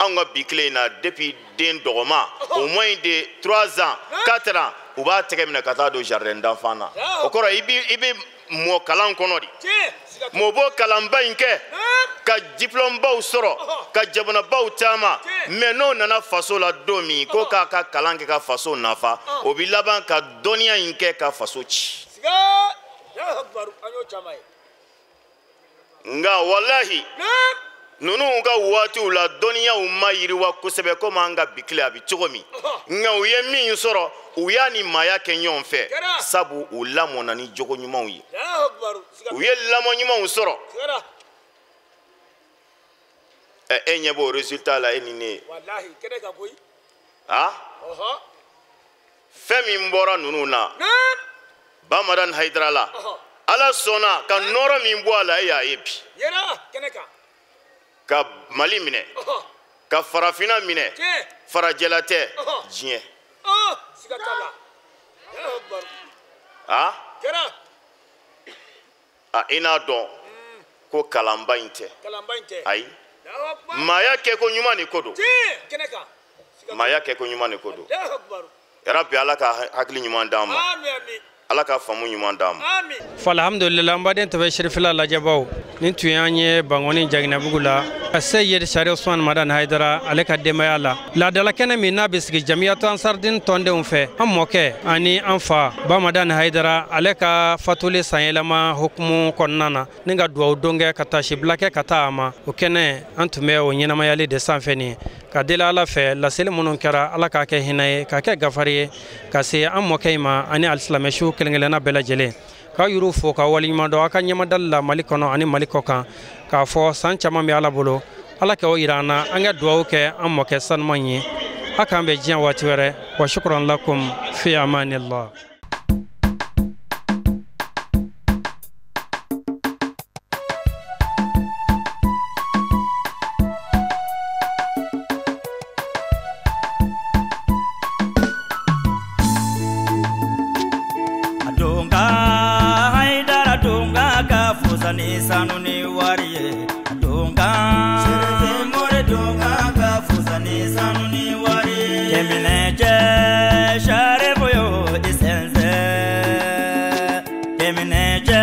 anw ka bi tile in na, depuis den dɔgɔma au moins de 3 ans 4 ans, u b'a tɛgɛ minɛ ka taa don jardin d'enfant na. O kɔrɔ i bɛ mɔ kalan kɔnɔ de. Mɔ b'o kalanba in kɛ ka diplôme baw sɔrɔ, ka jamanabaw taama, mais n'o nana faso la don min ko k'a ka kalan kɛ ka faso nafa, o bɛ laban ka dɔnniya in kɛ ka faso ci. Nka walahi ninnu ka waatiw la dɔnniyaw ma yiriwa kosɛbɛ komi an ka bi tile a bɛ cogo min, nka u ye min sɔrɔ u y'a ni maaya kɛ ɲɔgɔn fɛ, sabu u lamɔna ni jogo ɲumanw ye, u ye lamɔ ɲumanw sɔrɔ. Ɛ e ɲɛ b'o résultat la e ni ne ye. Fɛn min bɔra ninnu na, Bamadan Hayidara la, Ala sɔnna ka nɔrɔ min bɔ a la, e y'a ye bi. Ka Mali minɛ, ka farafinna minɛ, farajɛla tɛ, diɲɛ. I n'a dɔn ko kalanba in tɛ. Ayi, maaya kɛko ɲuman de ko don. Maaya kɛko ɲuman de ko don. Yarabi Ala ka hakili ɲuman d'an ma. Ala ka faamu ɲuman d'an ma. Alhamdulillah, an baden tɛmɛ Serifila lajɛbaw nin tun y'an ye Bankoni Jaginabugu la, Seyid Sharif Usman Madani Hayidara ale ka denbaya la. Laadala kɛnɛ min n'a bɛ sigi Jamiyatu Ansardine tɔndenw fɛ, an mɔkɛ ani an fa Bamadani Hayidara ale ka fatuli sanyɛlɛma hukumu kɔnɔna na, ni ka duwawu don kɛ ka taasibila kɛ ka taa a ma. O kɛnɛ an tun bɛ o ɲɛnamayali de sanfɛ nin ye. Ka deli Ala fɛ, laseli minnu kɛra, Ala k'a kɛ hinɛ ye, k'a kɛ gafari ye ka se an mɔkɛ in ma ani alisilamɛsiw kelen kelenna bɛɛ lajɛlen. K'aw yɛrɛw fo ka waleɲuman dɔn aw ka ɲɛmadali la Mali kɔnɔ ani Mali kɔ kan, k'a fɔ san caman bɛ Ala bolo, Ala k'o yira an na, an ka duwawu kɛ an mɔkɛ sanuman ye. A k'an bɛn diɲɛ waati wɛrɛ. Wa shukran lakum fi amanillah. Sanu ni wari ye donga Serife more donga ka fusa ni sanu ni wari ye Kemine je Sharifo yo isense Kemine je